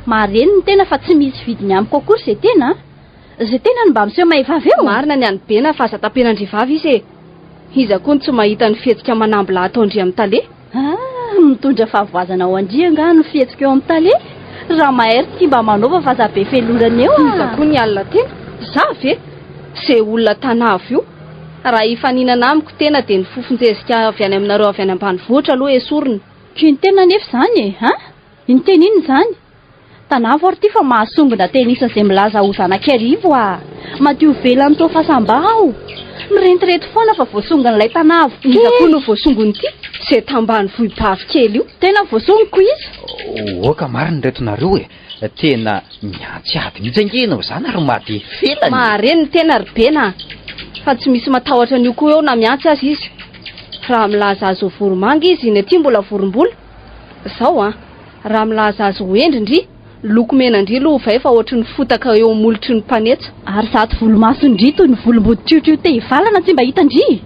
Mahareny ny tena fa tsy misy vidiny amiko akory izay tena a! Izay tena no mba miseho mahay-vava eo. Marina ny an'i Bena fa aza tapenan-dry vavy izy e! Iza koa no tsy mahita ny fihetsika manamby lahy ataon-dry amin'ny tale? Ah, mitondra fahavoazana ho an-dry angaha ny fihetsika eo amin'ny tale? Raha mahay ry ty mba manaova fa aza be felorana eo ah! Iza koa ny alina tena? Za ve? Ze olona tanavo io. Raha hifaninana amiko tena dia ny fofon-jezika avy any aminareo avy any ambanivohitra aloha esorina. Ko ny tena anefa izany e! An? Ny teny inona izany? Tanavo ary ty fa mahasongona tenisa izay milaza ho zanak'Iarivo a! Madio velany toa fasam-ba aho! Mirentirenty foana fa voasongon'ilay Tanavo kely! Iza koa no voasongon'ity? Izay tambany vohibavy kely io! Tena voasongoko izy! Oka marina ireto nareo e! Tena mihantsy ady mihitsy ange ianao izany ry Made felany e! Mahare ny tena ry Bena a! Fa tsy misy matahotra an'io koa eo na mihantsy aza izy! Raha milaza azy ho voromanga izy, ny aty mbola vorombola! Zao an! Raha milaza azy ho hendry ndry, loko mena ndry aloha ovay fa ohatry ny fotaka eo molotry ny mpanetsa. Ary zato volomaso ndry toy ny volombody triotrio te hivalana tsy mba hita ndry!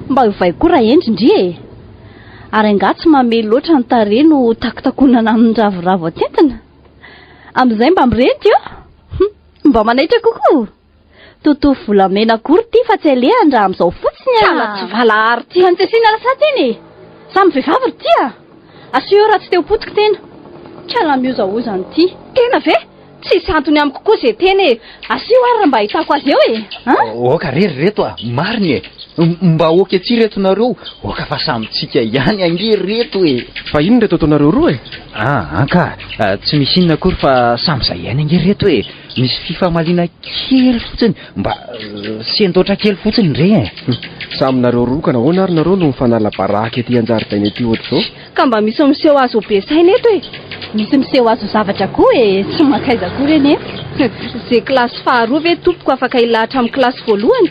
Mba ovay koa raha hendry ndry e! Ary angaha tsy mamehy loatra ny tarehy no takotakonana amin'ny ravoravo atsentina? Amin'izay mba mirenty eo. Mba manaitra kokoa. Totofa volamena akory ity fa tsy alehany raha amin'izao fotsiny a! Kala tsy valahary ity. Fa nitsesiana lasa tena e! Samy vehivavy ry ty a! Asio eo raha tsy te ho potika tena. Kala mihozahoza an'ity. Tena ve? Tsisy antony amiko koa ze tena e! Asio ary raha mba ahitako azy eo e! An? Oka re ry reto a! Marina e! Mba ok aty reto nareo, oka fa samy tsika ihany ange reto e! Fa inona reto ataonareo roa e? Ah, anka, tsy misy inona akory fa samy zay ihany ange reto e! Misy fifamaliana kely fotsiny, mba sendoatra kely fotsiny re e! Samy nareo roa ka nahoana ary nareo no mifanala baraka ety an-jaridaina ety ohatr'izao? Ka mba misy miseho azy ho be saina eto e! Misy miseho azy ho zavatra koa e! Tsy mankaiza akory anie. Ze kilasy faharoa ve tompoko afaka hilahatra amin'ny kilasy voalohany?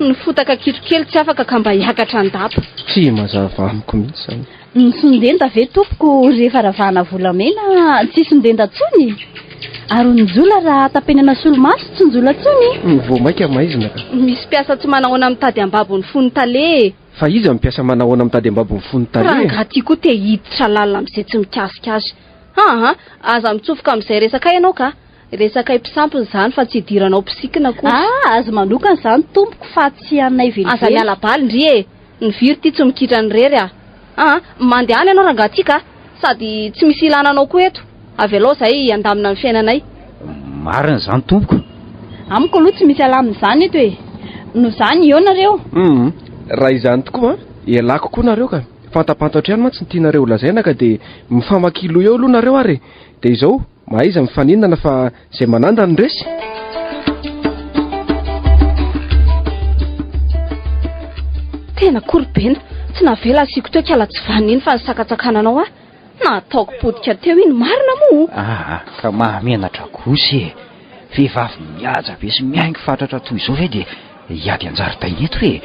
Ny fotaka kitrokely tsy afaka ka mba hiakatra an-dapa. Tsy mazava amiko mihitsy izany. Ny sondenda ve tompoko rehefa ravahana volamena tsy sondenda tsony? Ary ny njola raha tapenana solomaso tsy njola tsony? Vao maika maizina ka. Misy mpiasa tsy manahoana mitady ambabo ny fon'ny tale e! Fa iza no mpiasa manahoana mitady ambabo ny fon'ny tale e? Rangahy ty koa te hiditra lalina amin'izay tsy mikasika azy. Aa aza mitsofoka amin'izay resakay ianao ka! Resakay mpisampina izany fa tsy idiranao mpisikina akory. Aa azy manokana izany tompoko fa tsy anay velively. Aza miala bala ndry e! Ny viry ty tsy mikitrany irery a! Aa mandehana ianao rangahy ty ka! Sady tsy misy ilana anao koa eto. Avelao izahay handamina ny fiainanay. Marina izany tompoko. Amiko aloha tsy misy alamina izany eto e! Noho izany eo nareo. Humm, raha izany tokoa an, ialako koa nareo ka. Fantapantatro ihany mantsy ny tianareo ho lazaina ka dia mifamakia loha eo aloha nareo ary e! Dia izao, mahaiza mifaninana fa izay mananda no resy. Tena korobena, tsy navela asiako teo kala tsy vanona iny fa nisakatsakana anao aho. Nataoko potika teo iny marina moa. Aa ka mahamenatra kosa e! Vehivavy mihaja be sy mihaingo fatratra toy izao ve dia hiady an-jaridaina eto e?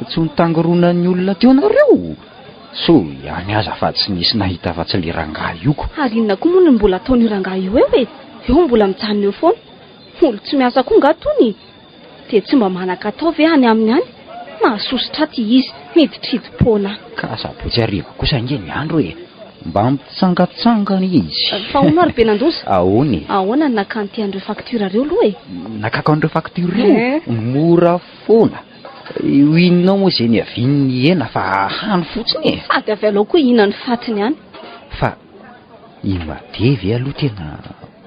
Tsy ho nitangoronan'ny olona teo nareo? Soa ihany aza fa tsy nisy nahita afa-tsy le rangahy io ko. Ary inona koa moa no mbola ataon'io rangahy io eo e? Eo mbola mijanona eo foana. Olo tsy miasa koa nga tony? Dia tsy mba manan-katao ve any aminy any? Mahasosotra aty izy, miditridimpoana. Ka sabotsy hariva kosa ange ny andro e! Mba mitsangatsangana izy. Fa hono ary Benandoza? Ahoana e? Ahoana ny nakan'ity an'ireo facture ireo aloha e? Nakako an'ireo facture ireo? Mora foana. Io inona moa izay niavian'ny hena fa hany fotsiny e! Sady avy alao koa hihinan'ny fatiny any. Fa i Made ve aloha tena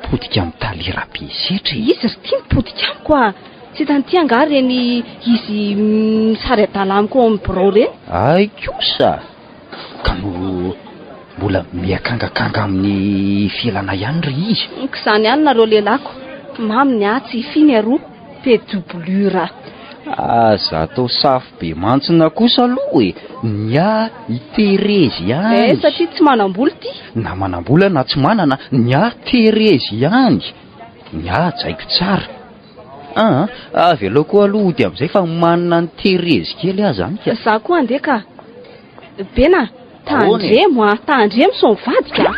potika amin'ny tale Rabesetra e? Izy ry ty mipotika amiko a! Tsy hitan'ity angaha ireny izy misary adala amiko ao amin'ny birao ireny? Hay kosa! Ka no mbola miakangakanga amin'ny felana ihany ry izy? K'izany ihany nareo lelako, mamy ny atsy, fy ny aroa, pe doublure. Aza atao safo be mantsina kosa aloha e! Ny ahy i Terezy ihany. Eh, satria tsy manam-bola ity. Na manam-bola na tsy manana, ny ahy Terezy ihany. Ny ahy hajaiko tsara. Aa, avelao koa aloha hody amin'izay fa manana an'i Terezy kely aho izany ka. Za koa andeha ka. Bena, tandremo a, tandremo sao mivadika a.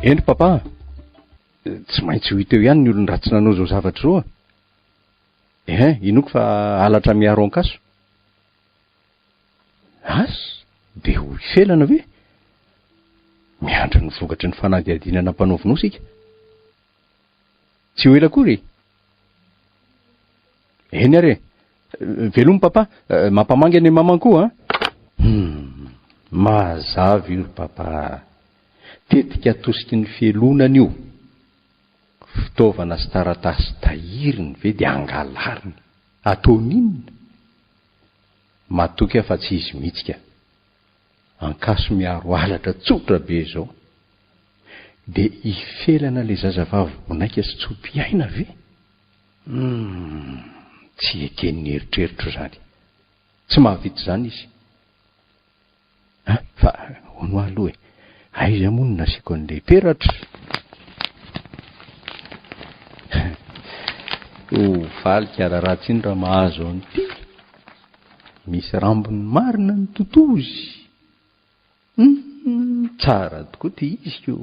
Eny papa a! Tsy maintsy ho hita eo ihany ny olon-dratsy nanao izao zavatra izao a! Ehe, inoako fa halatra miharo ankaso. Asa? Dia ho ifelana ve? Miandry ny vokatry ny fanadihadiana nampanaovinao isika. Tsy ho ela akory e! Eny ary e! Veloma papa, mampamangy an'i maman koa an! Hum, mazava io ry papa a! Tetika atosiky ny fialonana io. Fitaovana sy taratasy tahiriny ve dia angalariny? Ataony inona? Matoky aho fa tsy izy mihitsy ka. Ankaso miaro halatra tsotra be izao. Dia hifelana ilay zazavavy bonaika sy tso-piaina ve? Humm, tsy eken'ny eritreritro izany. Tsy mahavita izany izy. An! Fa hono aho aloha e! Aiza moa no nasiako an'ilay peratra? Ho faly kala ratsy iny raha mahazo an'ity! Misy rambony marina ny totozy! Hum! Tsara tokoa ity izy ko!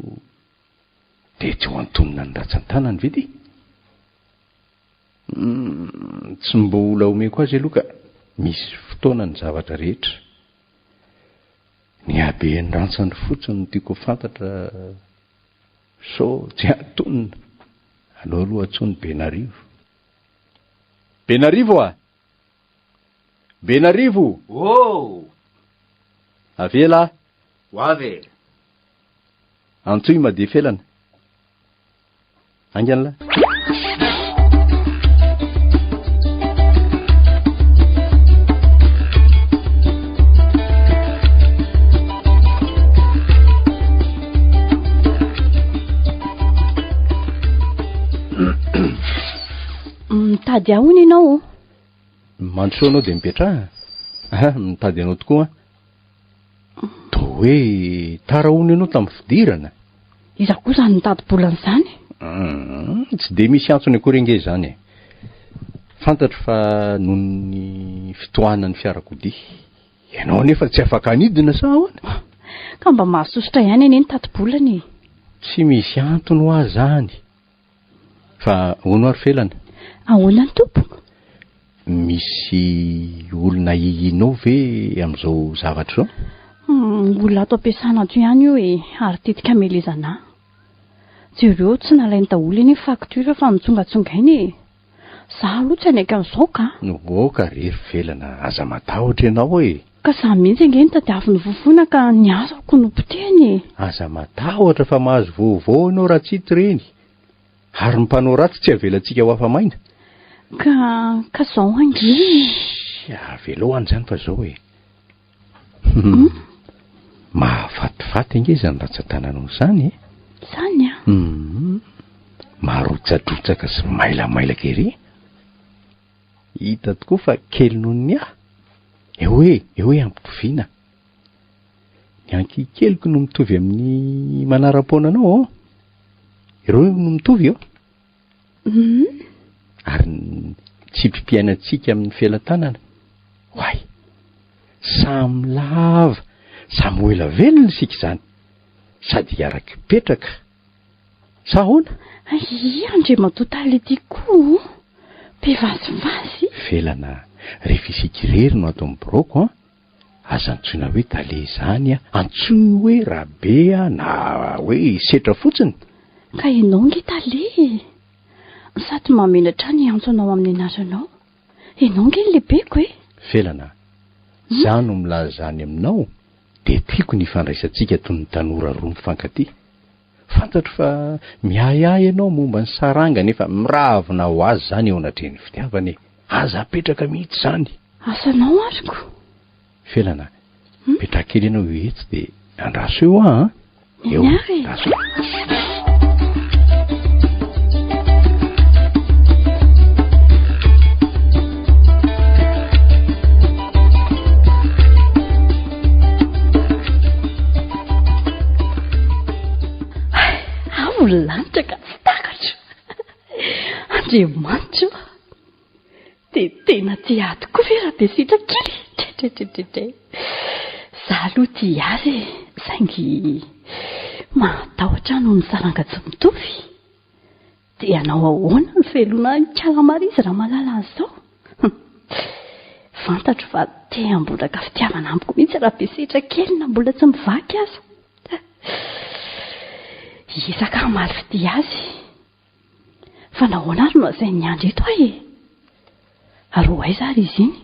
Dia tsy ho antonona ny ratsan-tanany ve ity? Humm, tsy mbola omeko azy aloha ka, misy fotoana ny zavatra rehetra. Ny haben'ny rantsany fotsiny no tiako ho fantatra sao tsy antonona. Aleo aloha antsoiny Benarivo. Benarivo a! Benarivo! Oh! Avela a! Ho avy e! Antsoy Madefelana. Haingana lahy. Mitady ahy hono ianao ô. Mandrosoa anao dia mipetraha. Ah, mitady anao tokoa aho. Toa hoe tara hono ianao tamin'ny fidirana. Iza koa izany mitady bolana izany? Hum, tsy dia misy antony akory ange izany e. Fantatro fa noho ny fitohanan'ny fiarakodia. Ianao anefa tsy afaka hanidina sa ahoana? Ka mba mahasosotra ihany anie ny tati-bolana e. Tsy misy antony hoa izany. Fa hono ary Felana? Ahoana ny tompoko? Misy olona ahiahianao ve amin'izao zavatra izao? Mbola ato am-piasana ato ihany io e, ary tetika hamelezana ahy. Jereo, tsy nalainy daholo anie ny facture fa notsongatsongainy e. Za aloha tsy hanaiky an'izao ka. Aoka re ry Felana, aza matahotra ianao e. Ka za mihitsy ange no tadiavin'ny fofona ka ny asako no potehiny e. Aza matahotra fa mahazo vaovao ianao raha tsy hita ireny. Ary ny mpanao ratsy tsy avelantsika ho afa-maina. Ka, ka zao ange e. Tsia, avelao any izany fa zao e. Hum. Mahafatifaty ange izany rantsan-tananao izany e. Izany an? Hum. Marotsadrotsaka sy mailamailaka ery. Hita tokoa fa kely noho ny ahy. Eo e, eo e ampitoviana. Ny ankihikeliko no mitovy amin'ny manara-poana anao ô. Ireo no mitovy ô. Hum. Ary ny tsipim-piainantsika amin'ny felatanana, oay! Samy lava, samy ho ela velona isika izany, sady hiara-kipetraka. Sa ahoana? Ay, Andriamatoa Tale ty koa o! Be vazivazy! Felana, rehefa isika irery no ato amin'ny biraoko an, aza antsoina hoe Tale izany an, antsoy hoe Rabe an, na hoe Setra fotsiny. Ka ianao ange Tale e! Sady mahamenatra ahy ny hiantso anao amin'ny anaranao. Ianao ange ny lehibeko e! Felana, za no milaza izany aminao dia tiako ny hifandraisantsika toy ny tanora roa mifankatia. Fantatro fa miahiahy ianao momba ny saranga nefa miravona ho azy izany eo anatrehan'ny fitiavana e! Aza apetraka mihitsy izany! Asanao ary ko! Felana, mipetraha kely ianao eo etsy dia andraso eo aho an! Eo, andraso eo. Avo ny lanitra ka tsy takatro. Andriamanitra ô! Dia tena tia ahy tokoa ve Rabesitra kely? Tretretretre. Za aloha tia azy e, saingy mahatahotra aho noho ny saranga tsy mitovy. Dia hanao ahoana ny felona an'Ikala Maryse raha mahalala an'izao? Fantatro fa te hamboraka fitiavana amiko mihitsy Rabesetra kely na mbola tsy mivaky aza. Hiezaka hamaly fitia azy. Fa nahoana ary no asain'i Andry eto aho e? Ary ho aiza ary izy iny?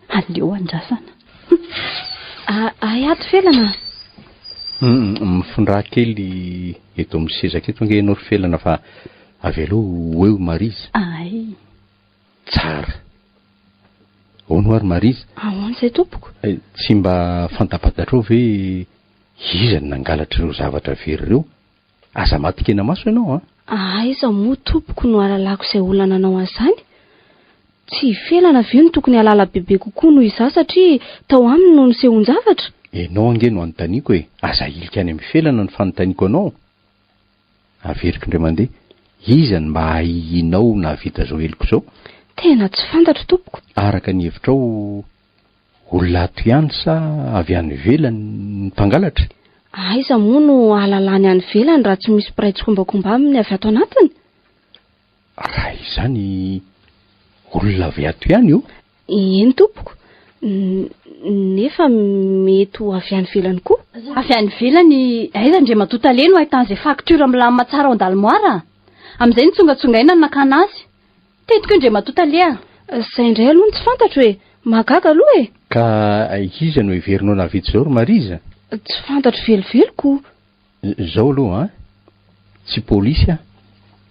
Aleo andrasana. Ahy ato Felana a! Mifindrà kely eto amin'ny sezako eto ange ianao ry Felana fa avelao ho eo i Maryse. Ay. Tsara. Ahoana ho'a ry Maryse? Ahoana izay tompoko? Tsy mba fantapantatrao ve iza no nangalatra ireo zavatra very ireo? Aza matin-kena maso ianao an! Aiza moa tompoko no ahalalako izay olona nanao an'izany? Tsy i Felana ve no tokony hahalala bebe kokoa noho izaho satria tao aminy no nisehoan-javatra? Ianao ange no anontaniako e! Aza ahilika any amin'i Felana ny fanontaniako anao. Averiko indray mandeha, iza no mba ahiahianao nahavita izao heloka izao? Tena tsy fantatro tompoko. Araka ny hevitrao, olona ato ihany sa avy any ivelany ny mpangalatra? Aiza moa no ahalalany any ivelany raha tsy misy mpiray tsikombakomba aminy avy ato anatiny? Raha izany olona avy ato ihany io? Eny tompoko, nefa mety ho avy any ivelany koa. Avy any ivelany aiza Andriamatoa Tale no ahitana izay facture milamina tsara ao an-dalimoara? Amin'izay nitsongatsongaina ny nakana azy. Tetika io Andriamatoa Tale a! Izay indray aloha no tsy fantatro e! Mahagaga aloha e! Ka iza no heverinao nahavita izao ry Mariza? Tsy fantatro velively ko! Izao aloha an! Tsy polisy aho,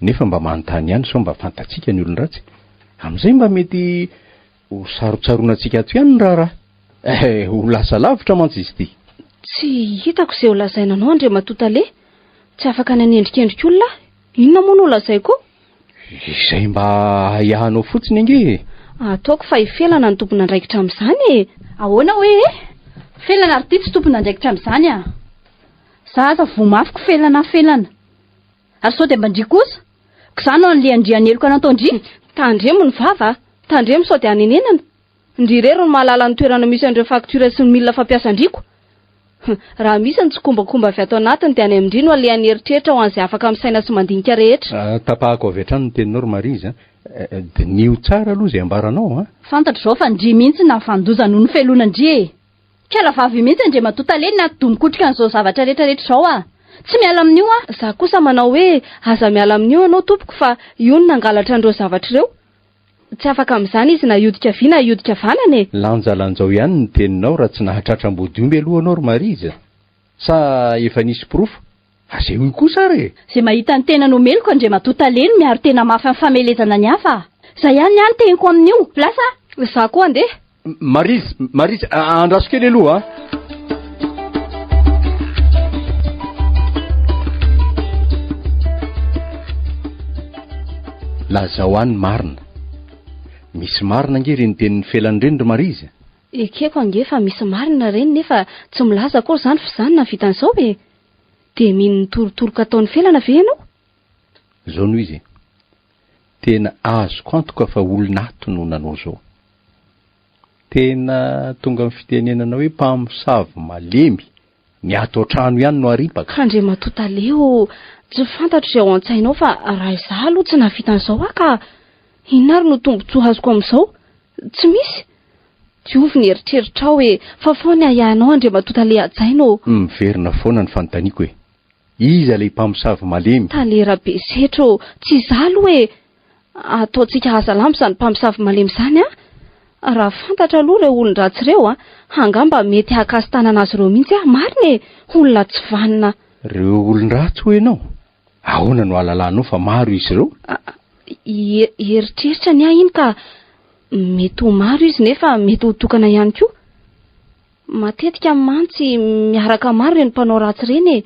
nefa mba manontany ihany sao mba fantatsika ny olon-dratsy. Amin'izay mba mety ho sarotsaronantsika ato ihany ny raharaha. Eh, ho lasa lavitra mantsy izy ity. Tsy hitako izay ho lazaina anao Andriamatoa Tale. Tsy afaka ny hanendrikendrika olona aho. Inona moa no ho lazaiko eo? Izay mba ahiahinao fotsiny ange e! Ataoko fa i Felana no tompon'andraikitra amin'izany e! Ahoana hoe e? Felana ary ity tsy tompon'andraikitra amin'izany a! Za aza voa mafy ko Felana Felana! Ary sao dia mba ndry kosa? Ko za no an'le andrianeloka nataon-dry? Tandremo ny vava a! Tandremo sao dia hanenenana! Ndry irery no mahalala ny toerana misy an'ireo facture sy ny milina fampiasan-driko. Raha misy ny tsikombakomba avy ato anatiny dia any amin-dry no alehan'ny eritreritra ho an'izay afaka misaina sy mandinika rehetra. Tapahako avy hatrany ny teninao ry Maryse a! Diniho tsara aloha izay ambaranao a! Fantatro izao fa ndry mihitsy nahavanon-doza noho ny felonan-dry e! Kala vavy mihitsy Andriamatoa Tale ny atidoha mikotrika an'izao zavatra rehetra rehetra izao a! Tsy miala amin'io aho! Za kosa manao hoe aza miala amin'io ianao tompoko fa io no nangalatra an'ireo zavatra ireo. Tsy afaka amin'izany izy na hiodika havia na hiodika havanana e! Lanjalanjao ihany ny teninao raha tsy nahatratra ambodiomby aloha anao ry Mariza. Sa efa nisy porofo? Asehoy kosa ary e! Izay mahita ny tenany ho meloka Andriamatoa Tale no miaro tena mafy amin'ny famelezana ny hafa a! Izay ihany ny ahy ny teniko amin'io. Lasa a! Izaho koa andeha. Mariza, Mariza, andraso kely aloha a! Lazao ahy ny marina. Misy marina ange ireny tenin'i Felana ireny ry Mariza. Ekeko ange fa misy marina ireny nefa tsy milaza akory izany fa izany nahavita an'izao e! Dia mino ny torotoroka ataon'i Felana ve ianao? Izao no izy e. Tena azoko antoka fa olona ato no nanao izao. Tena tonga amin'ny fitenenana hoe mpamosavy malemy, ny ato an-trano ihany no aripaka. Andriamatoa Tale ô, tsy fantatro izay ao an-tsainao fa raha izaho aloha tsy nahavita an'izao aho ka! Inona ary no tombontsoa azoko amin'izao? Tsy misy! Diovy ny eritreritrao e! Fafao ny ahiahinao Andriamatoa Tale hajaina ô! Miverina foana ny fanontaniako e! Iza ilay mpamosavy malemy? Tale Rabesetra ô! Tsy izaho aloha e! Ataontsika hazalambo izany mpamosavy malemy izany an! Raha fantatra aloha ireo olon-dratsy ireo an! Angamba mety hahakasi-tanana azy ireo mihitsy aho, marina e! Olona tsy vanona. Ireo olon-dratsy hoy ianao? Ahoana no ahalalanao fa maro izy ireo? Eritreritra ny ahy iny ka! Mety ho maro izy nefa mety ho tokana ihany koa. Matetika mantsy miaraka maro ireny mpanao ratsy ireny e!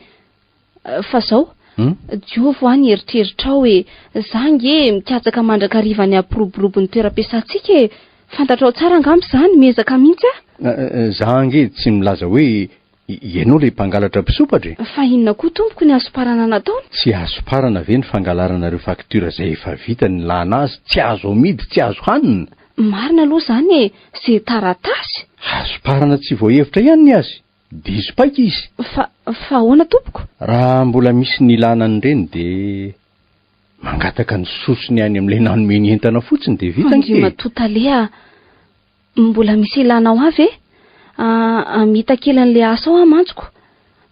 Fa zao, diovy hoa ny eritreritrao e! Za nge mikatsaka mandrakariva ny hampiroborobo ny toeram-piasantsika e! Fantatrao tsara angamba izany, miezaka mihitsy aho. Za ange tsy milaza hoe ianao ilay mpangalatra mpisopatra e! Fa inona koa tompoko ny hasomparana nataony? Tsy hasomparana ve ny fangalarana ireo facture izay efa vita nilana azy tsy azo amidy tsy azo hanina? Marina aloha izany e! Ze taratasy! Hasomparana tsy voahevitra ihany ny azy! Diso paika izy! Fa, fa ahoana tompoko? Raha mbola misy nilana an'ireny dia mangataka ny sosony any amin'ilay nanome ny entana fotsiny dia vita ange e! Andriamatoa Tale a! Mbola misy ilanao ahy ve? Hamita kely an'ilay asa ao aho mantsy ko!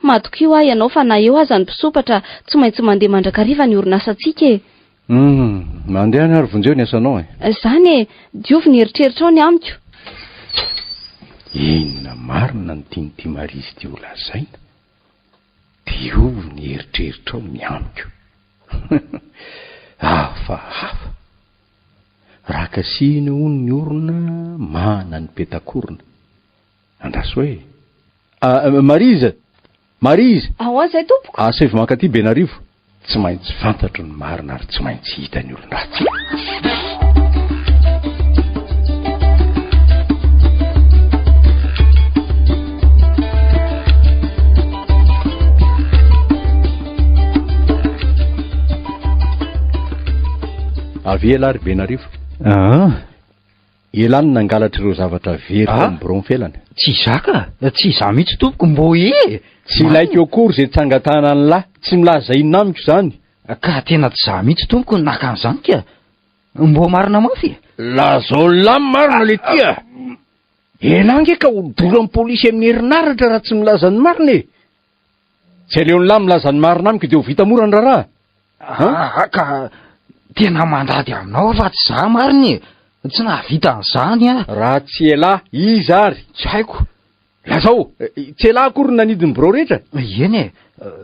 Matokia hoa ianao fa na eo aza ny mpisompatra tsy maintsy mandeha mandrakariva ny orinasantsika e! Humm, mandehana ary vonjeo ny asanao e! Zany e! Diovy ny eritreritrao ny amiko! Inona marina no tian'ity Maryse ity ho lazaina? Diovy ny eritreritrao ny amiko! Hafahafa! Raha kasihina hono ny orona, mahana ny petak'orona. Andraso e! Ah, Maryse! Maryse! Ahoana izay tompoko? Asaivo mankaty Benarivo. Tsy maintsy fantatro ny marina ary tsy maintsy hita ny olon-dratsy. Avia ialahy ry Benarivo. Ah! Elah no nangalatra ireo zavatra very tao amin'ny biraon'i Felana. Tsy izaho ka! Tsy izaho mihitsy tompoko, mbô e! Tsy ilaiko akory izay tsangan-tanan'lah, tsy milaza inona amiko izany. Ka tena tsy izaho mihitsy tompoko no naka an'izany ka! Mbô marina mafy e! Lazao lah ny marina le ty a! Elah ange ka ho doran'ny polisy amin'ny herinaratra raha tsy milaza ny marina e! Tsy aleon'lah milaza ny marina amiko dia ho vita mora ny raharaha? Aa ka tena mandady aminao aho fa tsy za marina e! Tsy nahavita an'izany aho. Raha tsy elah, iza ary? Tsy haiko. Lazao! Tsy elah akory no nanidy ny birao rehetra? Eny e!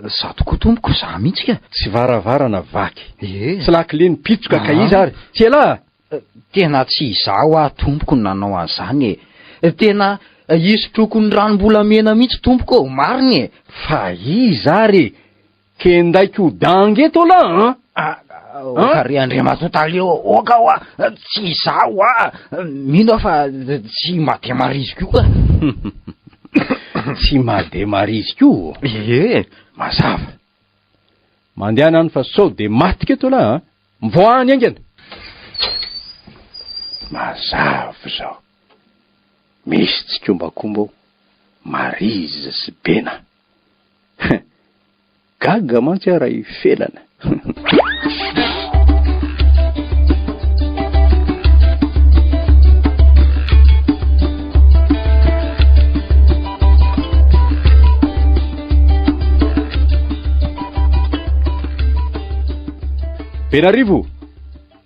Za tokoa tompoko, za mihitsy ka. Tsy varavarana vaky. Ee. Tsy lakile nipitsoka ka iza ary? Tsy elah! Tena tsy izaho aho tompoko no nanao an'izany e! Tena hisotroako ny ranom-bolamena mihitsy tompoko ô! Marina e! Fa iza ary e? Kendaiko dangy eto lah an! Oka re Andriamatoa Tale ô! Oka hoa! Tsy izaho hoa! Mino aho fa tsy mademarizy koa ka! Tsy mademarizy koa? Ie! Mazava! Mandehana any fa sao dia matika eto lah an! Mivoaha any haingana! Mazava izao. Misy tsikombakomba ao Maryse sy Bena. Gaga mantsy aho raha i Felana. Benarivo!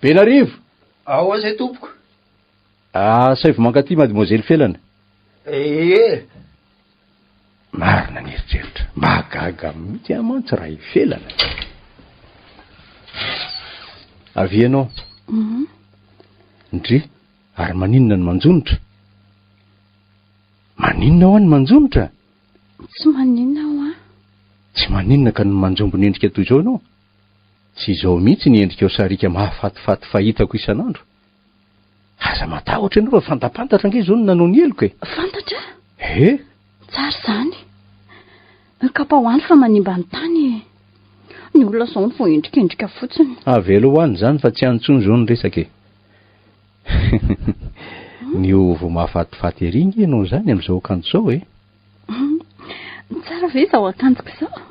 Benarivo! Ao izay tompoko. Asaivo mankaty mademoiselle Felana. Ee. Marina ny eritreritra. Mahagaga mihitsy aho mantsy raha i Felana. Avia ianao. Mhm. Ndry, ary maninona no manjonitra? Maninona hoa ny manjonitra? Tsy maninona hoa. Tsy maninona ka no manjombona endrika toy izao ianao? Tsy izao mihitsy ny endrikao sariaka mahafatifaty fahitako isan'andro. Aza matahotra ianao fa fantapantatra ange izao no nanao ny heloka e! Fantatra? He! Tsara izany. Kapao any fa manimba ny tany e! Ny olona izao no voaendrikendrika fotsiny. Avela ho any izany fa tsy any intsony izao ny resaka e! Ny ovo mahafatifaty ery nge ianao izany amin'izao akanjo izao e! Tsara ve izao akanjoko izao?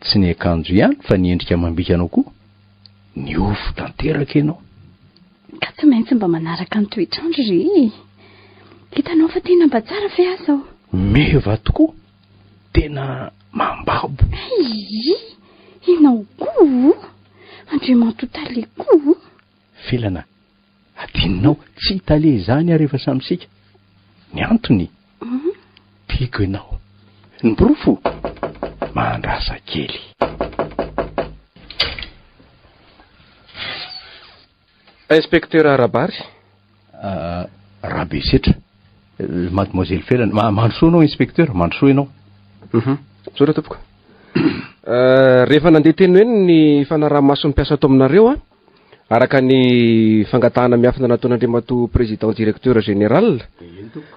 Tsy ny akanjo ihany fa ny endrika amam-bika anao koa. Niofo tanteraka ianao. Ka tsy maintsy mba manaraka ny toetr'andro re e! Hitanao fa tena mba tsara ve aho izao? Meva tokoa! Tena mambabo! Hay! Ianao koa o! Andriamatoa Tale koa o! Felana, adinonao, tsy tale izany aho rehefa samy isika. Ny antony? Tiako ianao. Ny porofo? Mahandrasa kely. Inspecteur Rabary. Rabesetra. Mademoiselle Felana. Mandrosoa ianao inspecteur, mandrosoa ianao. Misaotra tompoko. Rehefa nandeha teny ho eny ny fanaraha-mason'ny mpiasa ato aminareo an, Araka ny fangatahana miafina nataon'Andriamatoa Président Directeur Général,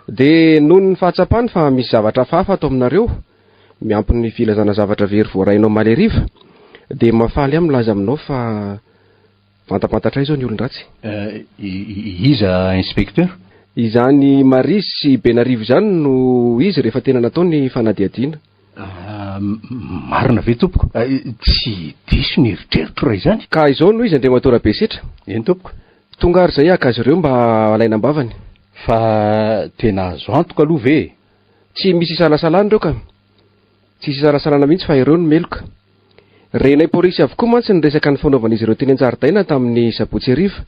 dia noho ny fahatsapany fa misy zavatra hafahafa ato aminareo, miampy ny filazana zavatra very voarainao omaly hariva, dia mahafaly ahy milaza aminao fa fantapantatray izao ny olon-dratsy. Iza Inspecteur? Izany Maryse sy Benarivo izany no izy rehefa tena natao ny fanadihadiana. Marina ve tompoko? Tsy diso ny eritreritro raha izany. Ka izao no izy Andriamatoa Rabesetra. Eny tompoko. Tonga ary izay haka azy ireo mba halaina am-bavany. Fa tena azo antoka aloha ve e? Tsy misy isalasalana ireo ka. Tsisy isalasalana mihitsy fa ireo no meloka. Renay polisy avokoa mantsy ny resaka nifanaovan'izy ireo teny an-jaridaina tamin'ny sabotsy hariva.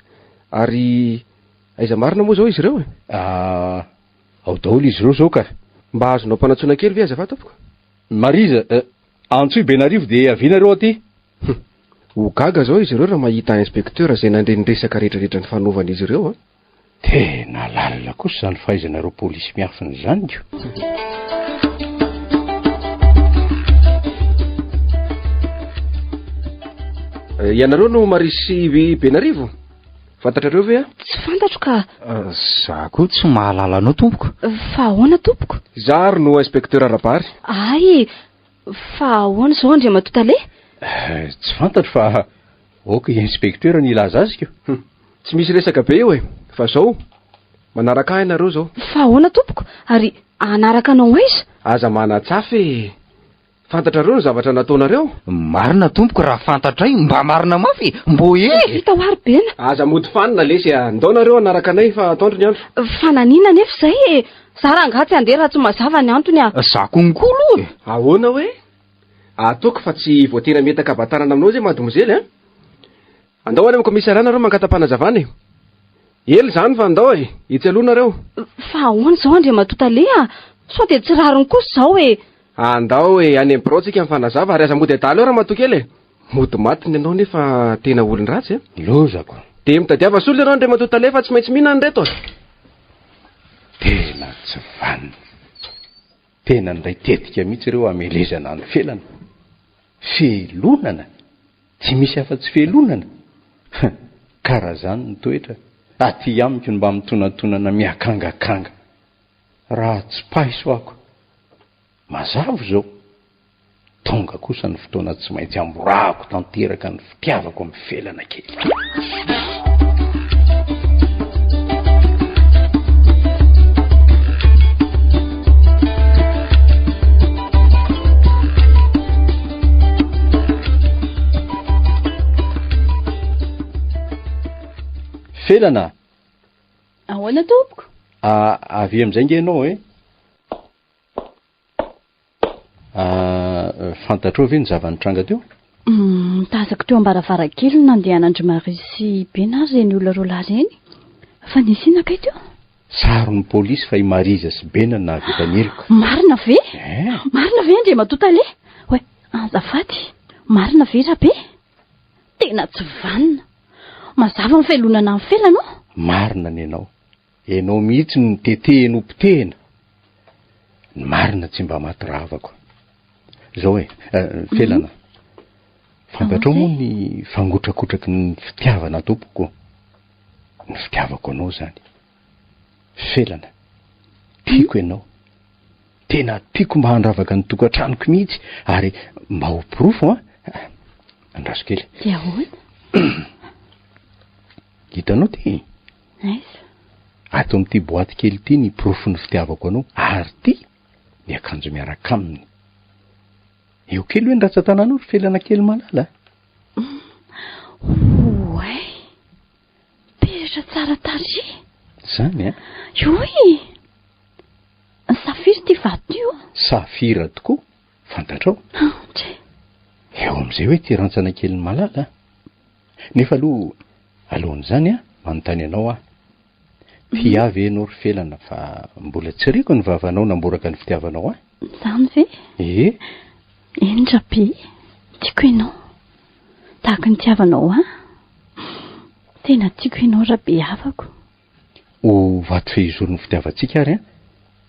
Ary aiza marina moa izao izy ireo e? Ao daholo izy ireo zao ka. Mba azonao ampanantsoina kely ve azafady tompoko? Mariza eh, antsoy Benarivo dia avia nareo aty. Hum. Ho gaga zao izy ireo raha mahita inspecteur izay nandre ny resaka retraretra nifanaovan'izy ireo an. Tena lalina kosa izany fahaizanareo polisy miafina izany ko. Ianareo no Marisy sy Benarivo? Fantatrareo ve aho? Tsy fantatro ka. Za koa tsy mahalala anao tompoko. Fa ahoana tompoko? Za ary no inspecteur Rabary. Hay e! Fa ahoana izao Andriamatoa Tale? Tsy fantatro fa aoka i inspecteur no hilaza azy ko. Tsy misy resaka be eo e! Fa zao, Manaraka ahy ianareo izao. Fa ahoana tompoko? Ary hanaraka anao aiza? Aza manatsafy e! Fantatrareo ny zavatra nataonareo? Marina tompoko raha fantatray, mba marina mafy e! Mbô e! Vita ho ary Bena. Aza mody fanina lesy a! Ndao nareo hanaraka anay fa atoandro ny andro. Fa naninona anefa izay e? Za rangaha tsy handeha raha tsy mazava ny antony a! Za konko aloha e! Ahoana hoe? Ataoko fa tsy voatery hametaka habatanana aminao izay madimozely a! Andao any amin'ny commissariat nareo mangata-panazavana e! Ela izany fa andao e! Etsy aloha nareo. Fa ahoana izao Andriamatoa Tale a? Sao dia tsy rariny kosa izao e! Andao e, any amin'ny birao tsika mifanazava ary aza mody adala eo ramatoa kely e! Mody maty ny anao nefa tena olon-dratsy a! Lozako. Dia mitadiava solona ianao Andriamatoa Tale fa tsy maintsy mihinana ireto a! Tena tsy vanona. Tena niray tetika mihitsy ireo hamelezana an'i Felana. Fihelonana? Tsy misy afa-tsy fihelonana? Huh! Karaha izany ny toetra. Aty amiko ny mba mitonantonana miakangakanga. Raha tsy paiso ako. Mazava izao. Tonga kosa ny fotoana tsy maintsy amborahako tanteraka ny fitiavako amin'i Felana kely. Felana! Ahoana tompoko? Avy amin'izay nge ianao e! Fantatrao ve ny zava-nitranga teo? Tazako teo am-baravarankely ny nandehanan-dry Marie sy Bena ary ireny olona roalahy ireny. Fa nisy inona kay teo? Saron'ny polisy fa i Mariza sy Bena no nahavita ny heloka. Marina ve? Eh. Marina ve Andriamatoa Tale? Oay, azafady, marina ve Rabe? Tena tsy vanona. Mazava ny fialonana an'i Felana ô? Marina ny anao. Enao mihitsy no notetehiny ho potehina. Ny marina tsy mba maty ravako. Zao e, Felana. Fantatrao moa ny fangotrakotraky ny fitiavana tompoko. Ny fitiavako anao zany. Felana, tiako ianao. Tena tiako mba handravaka ny tokantranoko mihitsy ary mba ho porofo an. Andraso kely. Dia ahoana? Hitanao ty? Aiza? Ato amin'ity boaty kely ity ny porofon'ny fitiavako anao ary ity ny akanjo miaraka aminy. Eo kely hoe ny ratsan-tananao ry Felana kely malala a! Oay! Peratra tsara tarehy! Izany a! Ioy! Safira ity vato io. Safira tokoa, fantatrao. Ndry. Eo amin'izay hoe ity rantsana kelin'i Malala a! Nefa aloha alohan'izany an, manontany anao aho. Tia ahy ve ianao ry Felana fa mbola tsy reko ny vavanao namboraka ny fitiavanao ahy? Izany ve? Ee. Eny Rabe, tiako ianao. Tahaka ny itiavanao ahy. Tena tiako ianao Rabe havako. Ho vato fehizoron'ny fitiavantsika ary an,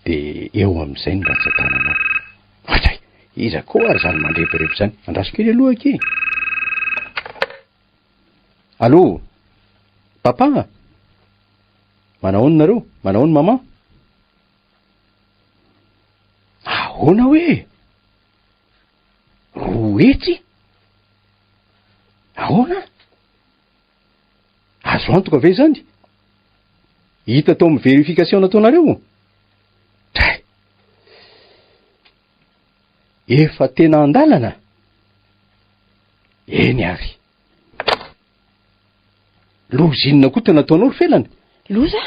dia eo amin'izay ny rantsan-tananao. Ohatray! Iza koa ary izany mandrebireby izany? Andraso kely aloha akia e! Allô? Papa? Manahoana nareo? Manahoana maman? Ahoana hoe? 200? Ahoana? Azo antoka ve izany? Hita tao amin'ny vérification nataonareo? Dray! Efa tena an-dalana? Eny ary. Loza inona koa tena ataonao ry Felana? Loza?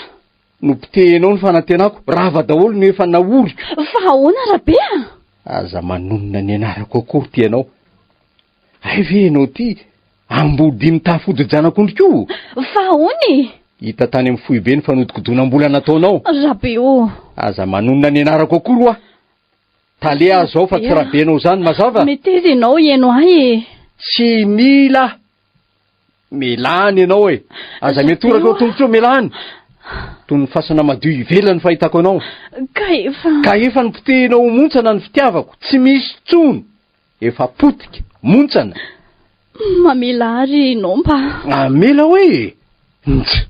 Nopotehinao ny fanantenako, rava daholo ny efa naoriko. Fa ahoana Rabe a? Aza manonona ny anarako akory ty ianao. Hay ve ianao ity ambodia mitafy hodi-janak'ondry koa? Fa ahoana e? Hita tany amin'ny foibe ny fanodikodonam-bola nataonao. Rabe ô! Aza manonona ny anarako akory hoa. Tale aho izao fa tsy Rabenao izany, mazava? Meteza ianao hihaino ahy e! Tsy mila aho. Melany ianao e! Aza miantoraka eo tongotra eo, melany! Toy ny fasana madio ivelany fahitako anao. Ka efa. Ka efa nopotehinao ho montsana ny fitiavako, tsy misy intsony! Efa potika, montsana. Mamela ary ianao mba. Mamela hoe? Ntsy!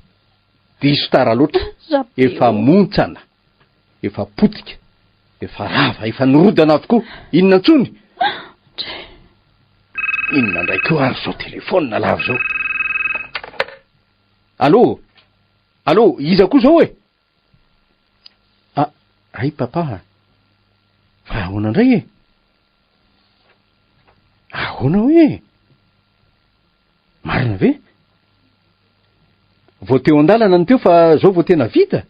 Diso tara loatra. Efa montsana, efa potika, efa rava, efa nirodana avokoa. Inona intsony? Inona indray koa ary izao telefaonina lava izao? Allô? Allô, iza koa izao e? Hay papa a! Fa ahoana indray e? Ahoana hoe e? Marina ve? Vao teo an-dalana ny teo fa zao vao tena vita?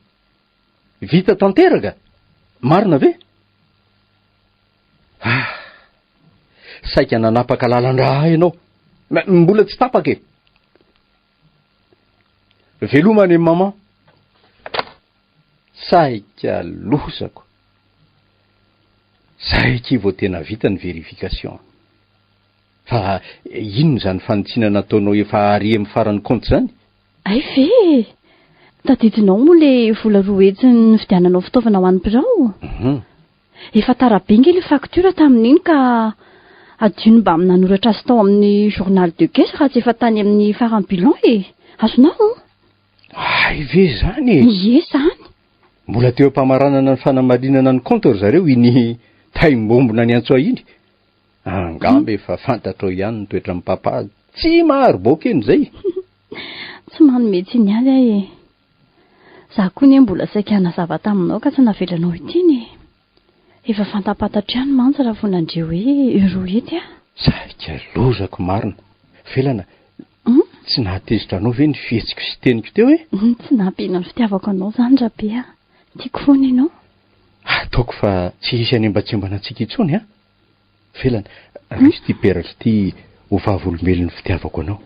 Vita tanteraka? Marina ve? Ah! Saika nanapaka lalan-drà ahy ianao. Mbola tsy tapaka e! Veloma any maman. Saika lozako. Zay akia vao tena vita ny vérification. Fa inona izany fanitsiana nataonao efa ary amin'ny faran'ny compte izany? Hay ve e! Tadidinao moa le vola 200 nividiananao fitaovana ho an'ny birao? Efa tara be nge le facture tamin'iny ka adino mba nanoratra azy tao amin'ny journal de caisse raha tsy efa tany amin'ny faran'ny bilan e! Azonao? Hay ve izany e! Ie izany! Mbola teo am-pamaranana ny fanamarinana ny compte ry zareo iny taim-bombona niantso ahy iny. Angamba efa fantatrao ihany ny toetran'i Papa, tsy mahari-boaka eny izay. Tsy manome tsiny azy aho e. Za koa anie mbola saika hanazava taminao ka tsy navelanao hiteny e. Efa fantapantatro ihany mantsy raha vao nandre hoe euro ety aho. Saika lozako marina. Felana, tsy nahatezitra anao ve ny fihetsiko sy teniko teo e? Tsy nampihena ny fitiavako anao izany Rabe a. Tiako foana ianao. Ataoko fa tsy hisy hanembantsembana antsika intsony an! Felana, raiso ity peratra ity ho vavolombelon'ny fitiavako anao.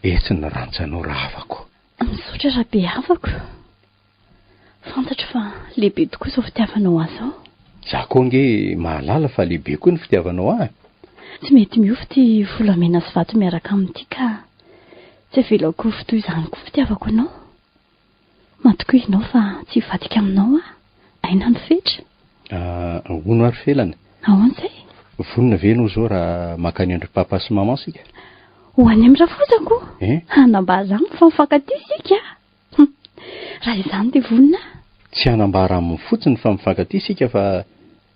Etsy ny rantsanao rahavako. Misaotra Rabehavako. Fantatro fa lehibe tokoa izao fitiavanao ahy izao. Za koa ange mahalala fa lehibe koa ny fitiavanao ahy. Tsy mety miofo ity volamena sy vato miaraka aminy ity ka tsy avelako ho toy izany koa fitiavako anao. Matokia ianao fa tsy hivadika aminao aho. Aina ny fetra. Ah, hono ary Felana. Ahoana izay? Vonona ve ianao izao raha mankany an-dry papa sy maman isika? Ho any amin'ny rafozako? Eh? Hanambara aminy fa mifankatia isika. Hum, raha izany dia vonona aho. Tsy hanambara aminy fotsiny fa mifankatia isika fa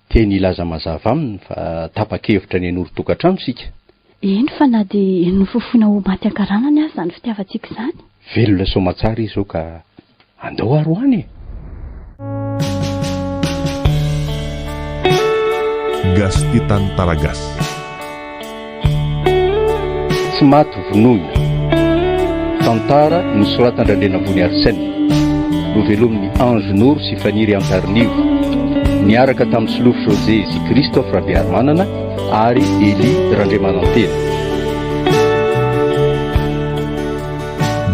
teny hilaza mazava aminy fa tapa-kevitra ny hanorin-tokantrano isika. Eny fa na dia nofofoina ho maty an-karanany aza izany fitiavantsika izany. Velona soamatsara izy izao ka andao ary ho any e! Gasy tia tantara gasy. Tsy maty vonoina. Tantara nosoratan-dRandrianambony Arsène. Novelomin'i Ange Noro sy Faniry Antarinivo. Niaraka tamin'i Solofo José sy Christophe Rabearimanana ary Elie Randriamanantena.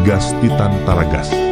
Gasy tia tantara gasy.